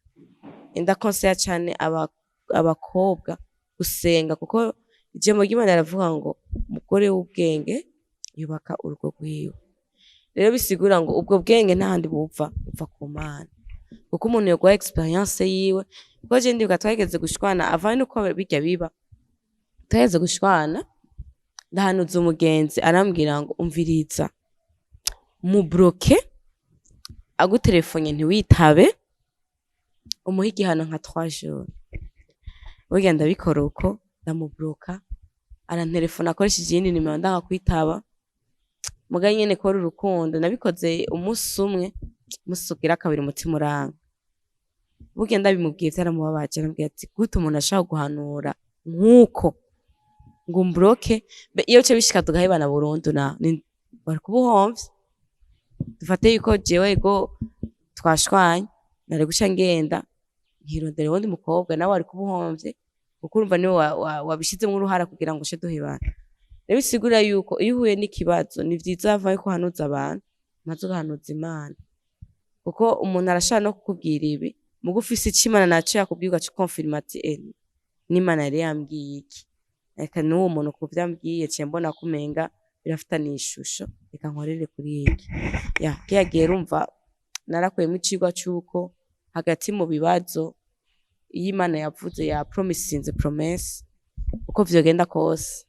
Ndakonseya cane abakobwa gusenga, kuko ijambo ry'Imana riravuga ngo umugore w'ubwenge yubaka urugo rwiwe. Rero bisigura ngo ubwo bwenge nta handi buva, buva ku Mana, kuko umuntu yoguha experience yiwe. Kuko je ndibuka twageze gushwana, avanye nuko bijya biba, twageze gushwana, ndahanuza umugenzi, arambwira ngo umviriza, mu bloque, agutelefone ntiwitabe, umuhe igihano nka 3 jours. Burya ndabikora uko, ndamubloka, arantelefona akoresheje iyindi nimero, ndanga kwitaba. Muga nyene kubera urukundo nabikoze umunsi umwe, umunsi ugira kabiri umutima uranga. Burya ndabimubwiye vyaramubabaje, arambwira ati gute umuntu ashaka guhanura nk'uko ngo umbloke? Iyo bice bishika tugahebana burundu, na wari kuba uhomvye. Dufate yuko jewe ego twashwanye, nari guca ngenda nkirondera uwundi mukobwa, nawe wari kuba uhomvye, kuko urumva niwe wabishizemwo uruhara kugira ngo ushe duhebana. Rero bisigura yuko iyo uhuye n'ikibazo, ni vyiza havayo ko uhanuza abantu, maze ugahanuza Imana, kuko umuntu arashobora no kukubwira ibi, muga ufise ico Imana naco yakubwiye, ugaca ukonfirma ati n'Imana yari yambwiye iki, reka n'uwo muntu kuvyo ambwiye ciye mbona ko umenga birafitaniye ishusho, reka nkorere kuri iki. Ya kiya gihe urumva narakuyemwo icigwa c'uko hagati mu bibazo, iyo Imana yavuze, ya promisinze promesse, uko vyogenda kose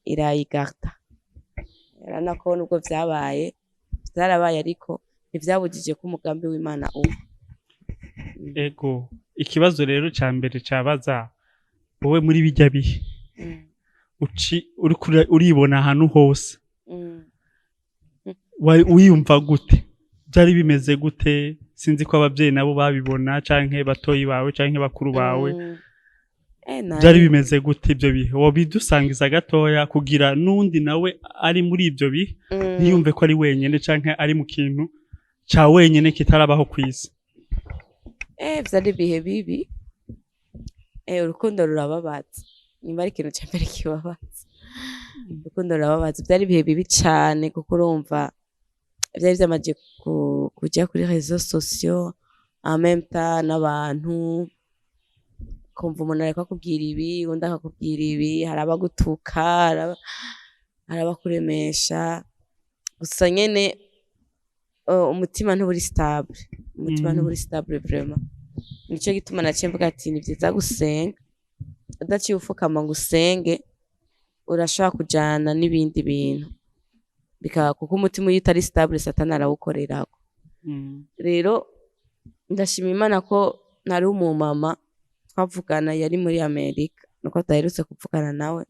irayigarda. Urabona ko nubwo vyabaye vyarabaye, ariko ntivyabujije ko umugambi w'Imana uba. Ego, ikibazo rero ca mbere cabaza, wowe muri bijya bihe uci uriko uribona ahantu hose, wiyumva gute? Byari bimeze gute? Sinzi ko abavyeyi nabo babibona, canke batoyi bawe, canke bakuru bawe. Byari bimeze gute ibyo bihe? Wobidusangiza gatoya kugira n'undi nawe ari muri ibyo bihe ntiyumve ko ari wenyene, canke ari mu kintu ca wenyene kitarabaho kw'isi. Vyari ibihe bibi. Urukundo rurababaza, nimba ari ikintu ca mbere kibabaza, urukundo rurababaza. Vyari ibihe bibi cane, kuko urumva vyari vyamaze kuja kuri réseaux sociaux en même temps, n'abantu kumva umuntu ariko akubwira ibi, undi akakubwira ibi, hari abagutuka, hari abakuremesha. Gusa nyene umutima ntuburi stable, umutima ntuburi stable vraiment. Nico gituma naciye mvuga ati ni vyiza gusenga. Udaciye ufukama ngo usenge, urashobora kujana n'ibindi bintu bikaba, kuko umutima iyo utari stable, Satani arawukorerako. Rero ndashima Imana ko nari umumama twavugana yari muri Amerika, nuko tudaherutse kuvugana nawe.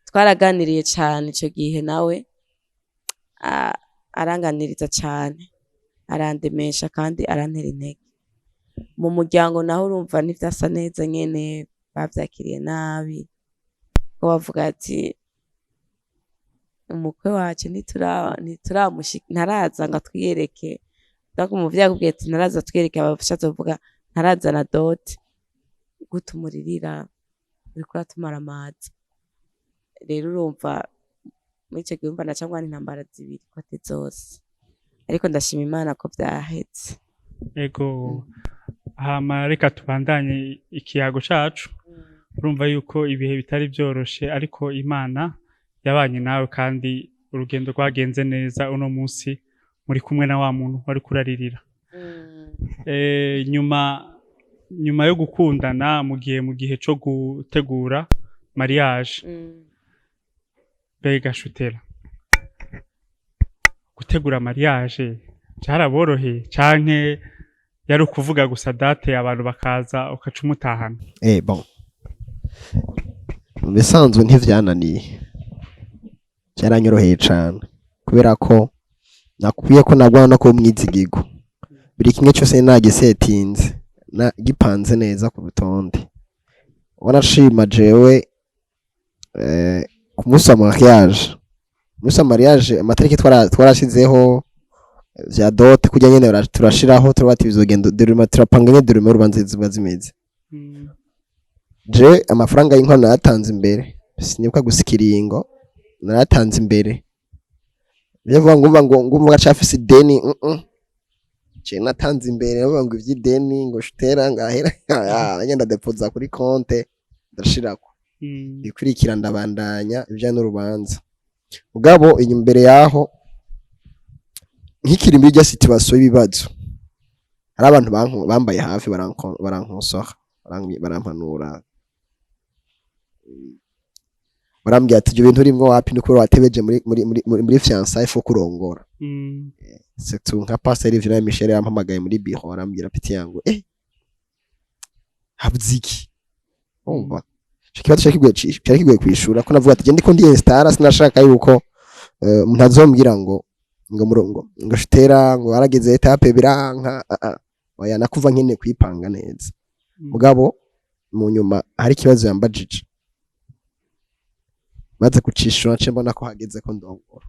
Twaraganiriye cane ico gihe, nawe aranganiriza cane, arandemesha kandi arantera intege. Mu muryango naho urumva ntivyasa neza nyene, bavyakiriye nabi, ko bavuga ati umukwe wacu ntituramushika, ntaraza ngo atwiyereke. Donc umuvyeyi akubwiye ati ntaraza twereke, aba ashatse kuvuga ntarazana dot. Gute umuririra? Uriko uratumara amazi. Rero urumva muri ico gihe, urumva naca ngwana intambara zibiri côté zose, ariko ndashima Imana ko vyaheze. Ego, hama reka tubandanye ikiyago cacu. Urumva yuko ibihe bitari vyoroshe, ariko Imana yabanye nawe kandi urugendo rwagenze neza. Uno munsi muri kumwe na wa muntu wari kuraririra. Nyuma yo gukundana, mu gihe co gutegura mariage, mbega Shutera, gutegura mariage vyaraboroheye canke yari ukuvuga gusa date, abantu bakaza, ukaca umutahana? Bon, mu bisanzwe ntivyananiye, byaranyoroheye cane kubera ko nakwiye ko nagwana no kuba umwizigirwa. Buri kimwe cyose nagisetinze na gipanze neza ku rutonde. Wanashima jewe ku munsi wa mariage, umunsi wa mariage amatariki twarashizeho vya dot kurya nyene, turashiraho, turabati bizogenda déroulement, turapanga nyene déroulement urubanza ziba zimeze. Je amafaranga y'inkwano naratanze imbere, sinibuka gusa ikiringo, naratanze imbere. Bivuga ngo umva ngo umva gacafise ideni. Je natanze imbere, bavuga ngo ivy'ideni ngo shutera ngahera, ngenda depoza kuri compte, ndashirako. Ikurikira ndabandanya ibijanye n'urubanza. Mugabo inyuma imbere yaho, nkikiri muri rya situation y'ibibazo, hari abantu bambaye hafi, barankosora, barampanura, barambwira ati ibyo bintu urimwo wapi, ni kubera watebeje muri fiançailles, faut kurongora. Surtout nka Pasteur Villain Michel yampamagaye muri bureau, arambwira: "Petit yangu, habuze iki?" Umva, ico kibazo cari kigoye kwishura, ko navuga ati je ndiko ndi installa, sinashaka yuko umuntu azombwira ngo murongo ngo shitera ngo harageze étape biranka. Ah, ah. Oya, nakuva nkeneye kwipanga neza. Mugabo mu nyuma hari ikibazo yambajije, maze kucishura nce mbona ko hageze ko ndongora.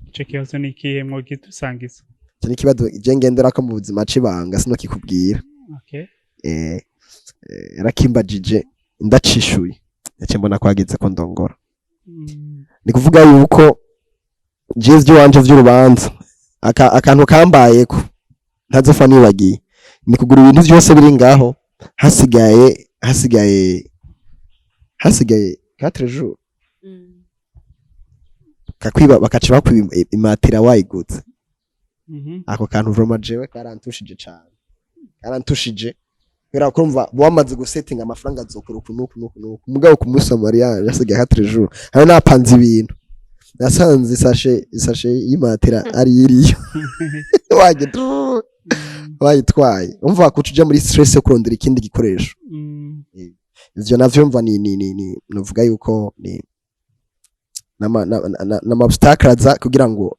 Ico kibazo ni ikihe? Mwogidusangiza? Ico ni ikibazo je ngenderako mu buzima c'ibanga, sinokikubwira. Yarakimbajije, ndacishuye, yaciye mbona ko hageze ko ndongora. Ni kuvuga yuko jewe ivy'iwanje vy'urubanza, akantu kambayeko ntazopfa nibagiye ni kugura ibintu vyose biri ngaho, hasigaye 4 jours, kakwiba, bakaca bakwiba imatera wayiguze. Ako kantu vraiment jewe karantushije cane, karantushije kubera ko urumva wamaze gusetinga amafaranga azokora uku nuku nuku nuku, mugabo ku munsi wa mariage hasigaye 4 jours, hari napanze ibintu, nasanze isashe y'imatera ari iriyo waje bayitwaye. Umva, kuca uja muri stress yo kurondera ikindi gikoresho. Ivyo navyo mva ni novuga yuko ni nama obstacle aza kugira ngo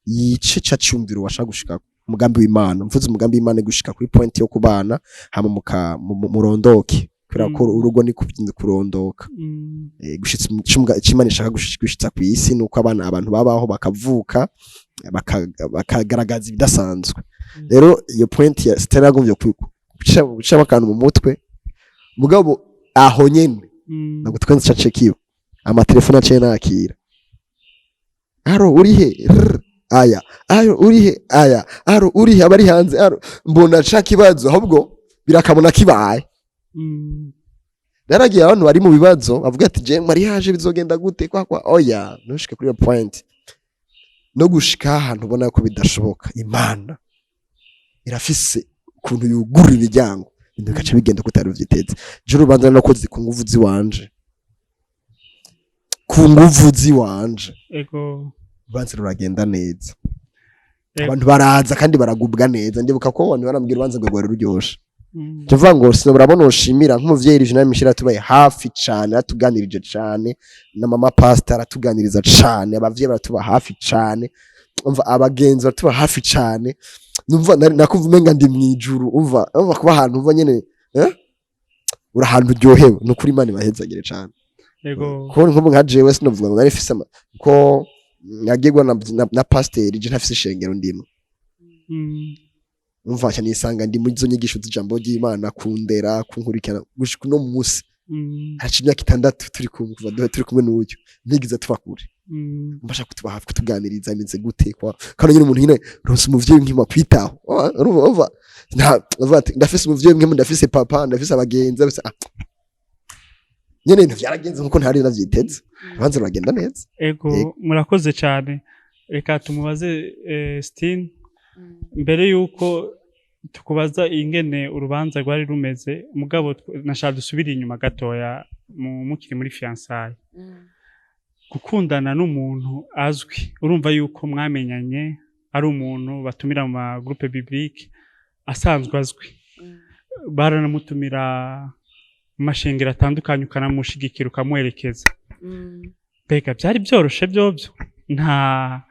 yice ca ciyumviro washaka gushika umugambi w'Imana. Mvuze umugambi w'Imana, gushika kuri point yo kubana, hama murondoke, kubera ko urugo ni kurondoka. Gushitsa ico Imana ishaka gushitsa kw'isi nuko abana abantu babaho, bakavuka, bakagaragaza ibidasanzwe. Rero iyo point ya Stella yagomvye gucamo akantu mu mutwe, mugabo aho nyene ntabwo twenze cace kiba amatelefone aciye nakira: "Aro urihe?" Rrr, aya aro urihe? Aya aro urihe? Abari hanze aro mbona ca kibazo ahubwo birakabona kibaye. Naragiye, abantu bari mu bibazo bavuga ati je mariage bizogenda gute kwa oya, ntushike kuri iyo point no gushika ahantu ubona ko bidashoboka. Imana irafise ukuntu yugurura imiryango, ibintu bigaca bigenda uko utari uvyiteze. Je urubanza nakoze ku nguvu ziwanje, ku nguvu ziwanje. Urubanza ruragenda neza. Abantu baraza kandi baragubwa neza. Ndibuka ko abantu barambwira urubanza ngo rwari ruryoshe. Tuvuga ngo sinabona ushimira nk'umuvyeyi Regina Michel atubaye hafi cane, aratuganirije cane, na mama pastor aratuganiriza cane, abavyeyi baratuba hafi cane, umva, abagenzi baratuba hafi cane. Numva nakumva umenga ndi mwijuru. Umva kuba ahantu umva nyene, uri ahantu uryohewe. Ni ukuri Imana ibahezagire cane. Ko nkubu nka jewe sinovuga ngo nari mfise ko nagirwa na pasiteri, je ntafise ishengero ndimo. Umva, nca nisanga ndi muri izo nyigisho z'ijambo ry'Imana, kundera, kunkurikirana gushika uno munsi. Haca imyaka 6 turi kumwe, kuva duhe turi kumwe n'uyu, ntigize tuba kure. Mbasha kutuba hafi, kutuganiriza imeze gute kwa kandi nyine umuntu nyine ronse umuvyeyi nkima kwitaho. Urumva, urumva nta uvuga ati ndafise umuvyeyi nkima, ndafise papa, ndafise abagenzi, ndafise nyene ibintu vyaragenze nkuko ntari navyiteze, urubanza ruragenda neza. Ego. Yego. Murakoze cyane. Reka tumubaze Stine, mbere yuko tukubaza ingene urubanza rwari rumeze, mugabo nashaka dusubire inyuma gatoya mukiri muri fiançailles. Gukundana n'umuntu azwi, urumva yuko mwamenyanye ari umuntu batumira mu ma groupe biblique, asanzwe azwi, baranamutumira mu mashengero atandukanye, ukanamushigikira, ukamuherekeza. Mbega byari byoroshe byobyo? Nta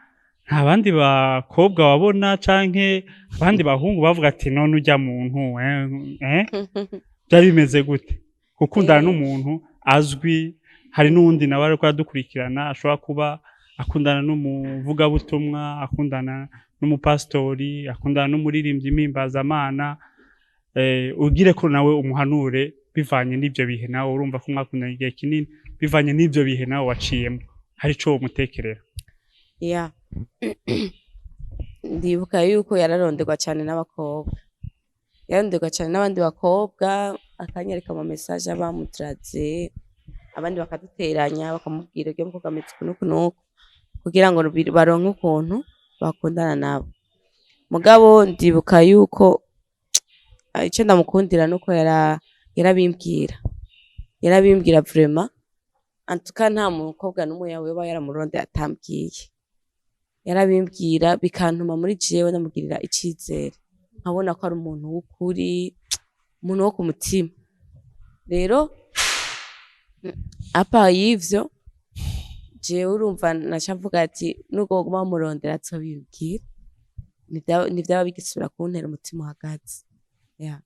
bandi bakobwa wabona canke abandi bahungu bavuga ati none ujya muntu eh? Byari bimeze gute gukundana n'umuntu azwi? Hari n'uwundi nawe ariko aradukurikirana, ashobora kuba akundana n'umuvugabutumwa, akundana n'umupasitori, akundana n'umuririmbyi mpimbazamana, ugire ko nawe umuhanure bivanye n'ibyo bihe. Nawe urumva ko mwakundanye igihe kinini, bivanye n'ibyo bihe nawe waciyemo, hari ico womutekerera? Ya, ndibuka yuko yararonderwa cyane n'abakobwa, yaronderwa cyane n'abandi bakobwa, akanyereka ama message abamutiraze, abandi bakaduteranya, bakamubwira ibyo mukobwa ameze uku n'uku n'uku, kugira ngo baronke ukuntu bakundana nabo. Mugabo ndibuka yuko icyo ndamukundira nuko yarabimbwira, yarabimbwira vraiment. En tout cas, nta mukobwa n'umwe yawe yoba yaramurondeye atambwiye. Yarabimbwira, bikantuma muri jewe ndamugirira icizere, nkabona ko ari umuntu w'ukuri, umuntu wo ku mutima. Rero apa y'ivyo, jewe urumva naca mvuga ati nubwo boguma bamurondera azobibwira, ntivyaba bigisubira kuntera umutima uhagaze, yeah.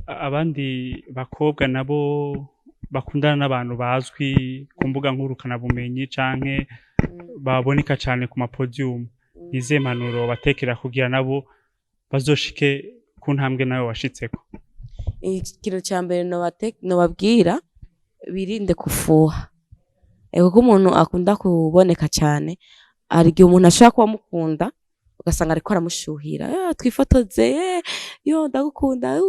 Abandi bakobwa nabo bakundana n'abantu bazwi ku mbuga nkurukanabumenyi canke baboneka cane ku ma podium, izihe mpanuro batekera kugira nabo bazoshike ku ntambwe nawe washitseko? Ikintu ca mbere nobabwira, birinde kufuha. Kuko umuntu akunda kuboneka cane, hari igihe umuntu ashobora kuba amukunda, ugasanga ariko aramushuhira: "Twifotoze, yo ndagukunda."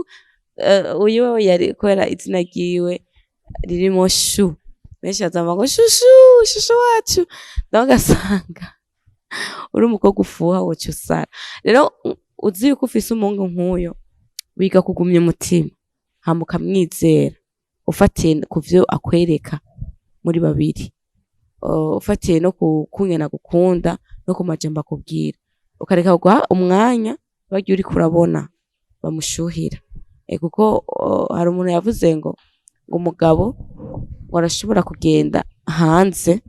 Uyu wewe yari kubera izina ryiwe ririmo shu, benshi bazavuga ngo chouchou, chouchou wacu, nawe ugasanga uri umukobwa ufuha, woca usara. Rero uzi yuko ufise umuhungu nk'uyo, wiga kugumya umutima, hama ukamwizera ufatiye ku vyo akwereka muri babiri, ufatiye no ku kungene agukunda no ku majambo akubwira, ukareka guha umwanya barya uriko urabona bamushuhira. Kuko hari umuntu yavuze ngo umugabo ngo arashobora kugenda hanze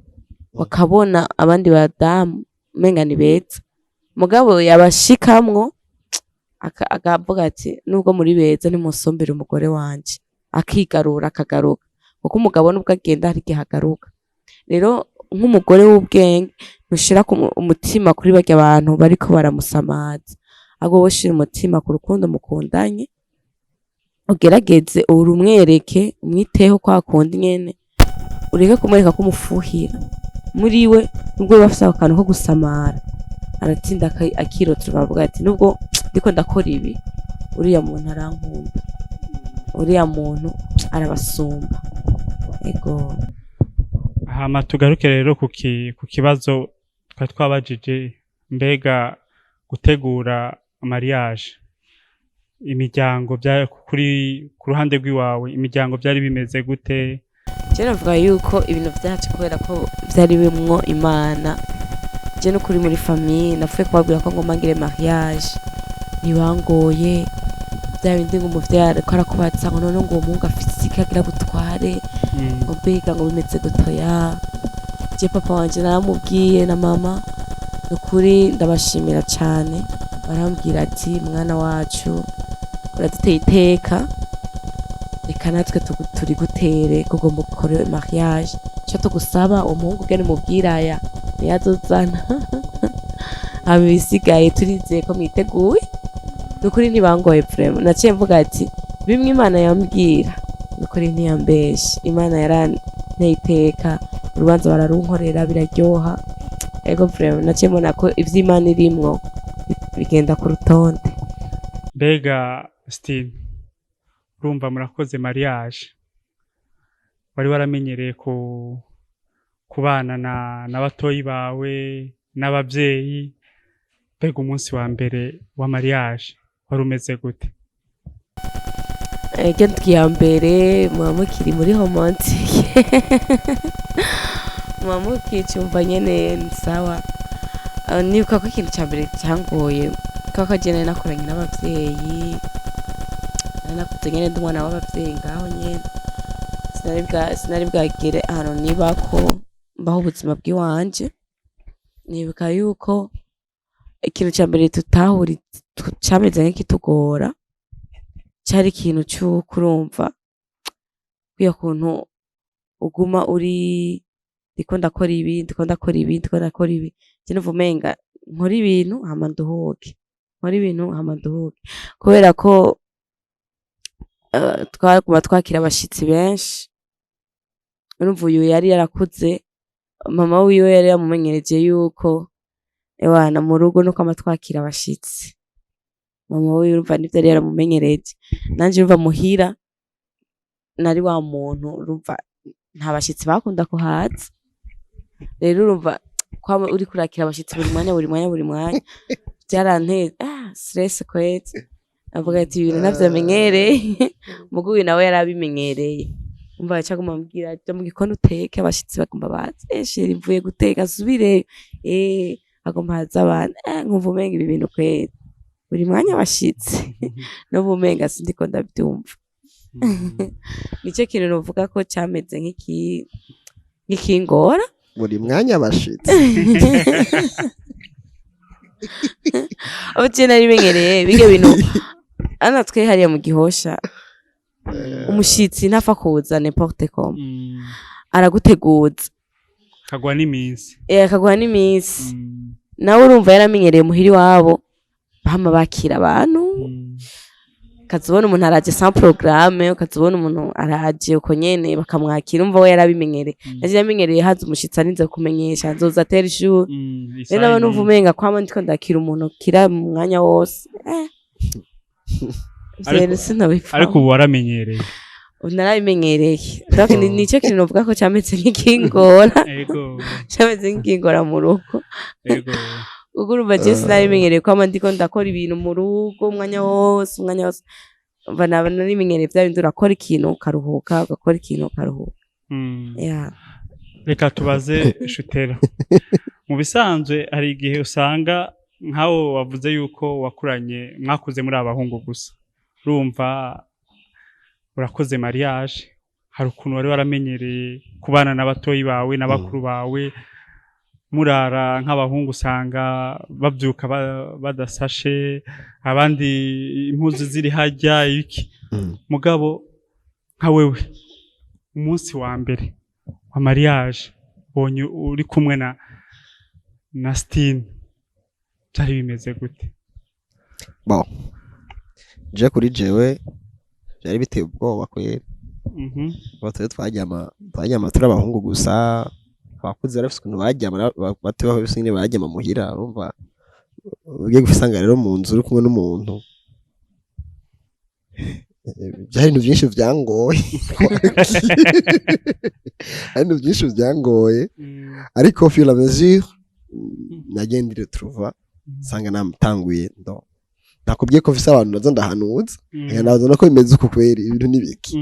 bakabona abandi badamu umenga ni beza, mugabo yabashikamwo akavuga ati nubwo muri beza nimusombere umugore wanje, akigarura akagaruka, kuko umugabo nubwo agenda hari igihe agaruka. Rero nk'umugore w'ubwenge, ntushira umutima kuri barya bantu bariko baramusamaza, ahubwo wowe shira umutima ku rukundo mukundanye, ugerageze urumwereke, umwiteho kwa kundi nyene, ureke kumwereka ko umufuhira. Muri we nubwo yoba afise ako kantu ko gusamara, aratinda akirotura, akavuga ati nubwo ndiko ndakora ibi, uriya muntu arankunda, uriya muntu arabasumba. Ego. Hama tugaruke rero ku kibazo twari twabajije: mbega gutegura mariage, imiryango bya kuri ku ruhande rw'iwawe, imiryango byari bimeze gute? Je navuga yuko ibintu vyacu, kubera ko vyari birimwo Imana, je n'ukuri muri famille napfuye kubabwira ko ngomba ngire mariage, ntibangoye bya bindi ngo umuvyeyi ariko arakubatsa ngo none ngo uwo muhungu afise iki agira gutware, ngo mbega ngo bimeze gutoya. Je papa wanje naramubwiye na mama, nukuri ndabashimira cane, barambwira ati mwana wacu uraduteye iteka, reka natwe turi gutere kugomba gukora mariage, ico tugusaba, uwo muhungu ugene umubwire aya ntiyazozana. Hama ibisigaye turizeye ko mwiteguye. Nukuri ntibangoye vraiment. Naciye mvuga ati bimwe Imana yambwira, nukuri ntiyambeshe. Imana yaranteye iteka, urubanza bararunkorera biraryoha. Ego vraiment, naciye mbona ko ivyo Imana irimwo bigenda ku rutonde. Mbega Steve, urumva murakoze mariage, wari waramenyereye ku kubana na batoyi bawe n'abavyeyi. Mbega umunsi wa mbere wa mariage wari umeze gute? Ego, ndwi ya mbere muba mukiri muri romantique, muba mukicumva nyene ni sawa. Nibuka ko ikintu ca mbere cyangoye kubera ko je nari nakoranye n'abavyeyi, nari nakuze nyene ndi umwana w'abavyeyi ngaho nyene, sinari bwagere ahantu nibako mbaho ubuzima bw'iwanje. Nibuka yuko ikintu ca mbere tutahuri cameze nk'ikitugora cari ikintu c'uko urumva kuriya kuntu uguma uri ndiko ndakora ibi, ndiko ndakora ibi, ndiko ndakora ibi. Je numva umenga nkora ibintu hama nduhuke, nkora ibintu hama nduhuke, kubera ko twaguma twakira abashitsi benshi. Urumva uyu yari yarakuze, mama wiwe yari yamumenyereje yuko ewana mu rugo nuko ama twakira abashitsi. Mama wiwe urumva nivyo yari yaramumenyereje. Nanje urumva muhira nari wa muntu, urumva nta bashitsi bakunda kuhaza. Rero urumva kwama uriko urakira abashitsi buri mwanya, buri mwanya, buri mwanya, vyaranteye stress kwezi. Avuga ati ibintu ntavyo amenyereye, muga uyu nawe yari abimenyereye. Umva yaca aguma ambwira: "Ja mu gikoni uteke, abashitsi bagomba baze." "Eh chéri, mvuye guteka, subireyo." "Eh, hagomba haze abantu." Nkumva umenga ibi bintu kweri buri mwanya abashitsi, n'ubu umenga sindiko ndavyumva. Nico kintu novuga ko cameze nk'ikingora. Buri mwanya abashitsi. Aho je nari menyereye birya bintu ana twe hariya mu Gihosha, umushitsi ntapfa kuza n'importe comment, araguteguza. Kagwa n'iminsi. Akaguha n'iminsi. Nawe urumva yaramenyereye muhira iwabo bama bakira abantu, ukazibona umuntu araje sans programme, ukazibona umuntu araje uko nyene bakamwakira. Umva we yarabimenyereye. Naje yamenyereye haza umushitsi arinze kumenyesha nzoza tel jour. Rero nawe numva umenga kwama ndiko ndakira umuntu kira mu mwanya wose, ivyo bintu sinabipfa. Ariko ubu waramenyereye. Ubu narabimenyereye. Donc nico kintu novuga ko cameze nk'ikingora, cameze nk'ikingora mu rugo, kuko urumva je sinarimenyereye kwama ndiko ndakora ibintu mu rugo umwanya wose, umwanya wose. Umva naba narimenyereye vya bindi urakora ikintu ukaruhuka, ugakora ikintu ukaruhuka. Yeah. Reka tubaze Shutera. Mu bisanzwe hari igihe usanga nkawo wavuze yuko wakuranye, mwakuze muri abahungu gusa, urumva urakoze mariage, hari ukuntu wari waramenyereye kubana n'abatoyi bawe n'abakuru bawe, murara nk'abahungu, usanga bavyuka badasashe, abandi impuzu ziri hajya ibiki. Mugabo nka wewe, umunsi wa mbere wa mariage ubonye uri kumwe na Stine, byari bimeze gute? Bon, je kuri jewe byari biteye ubwoba kweri. Batoye twaryama turi abahungu gusa. Abakuze barafise ukuntu baryama, bato bafise ingene baryama muhira. Urumva ugiye gusanga rero mu nzu uri kumwe n'umuntu, byari ibintu byinshi vyangoye, hari ibintu byinshi vyangoye, ariko au fur et à mesure nagiye ndiretrouva, nsanga namutanguye. Ndo nakubwiye ko mfise abantu nazo ndahanuza, nabaza ko bimeze uku kweri, ibintu nibiki,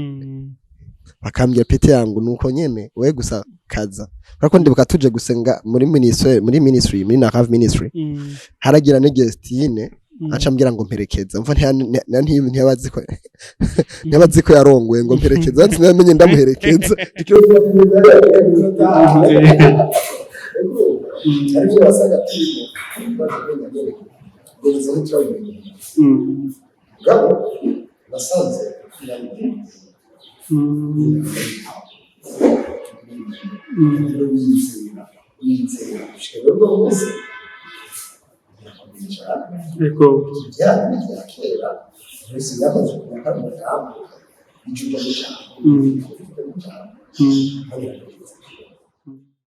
bakambwira: "Petit yangu, nuko nyene we gusa kaza." Kubera ko ndibuka tuje gusenga muri ministry, muri Nakav Ministry, haragira n'igihe Stine aca ambwira ngo mperekeza. Mva ntiyabazi ko yarongoye, ngo mperekeza, ati ntiyamenye ndamuherekeza. Ariko wasanga Gabo nasanze wizera, wizera gushika rero uno munsi. Yego. Ibyaha ni ibya kera mbese byamaze kumenya ko ari umudamu ijuru n'ijambo.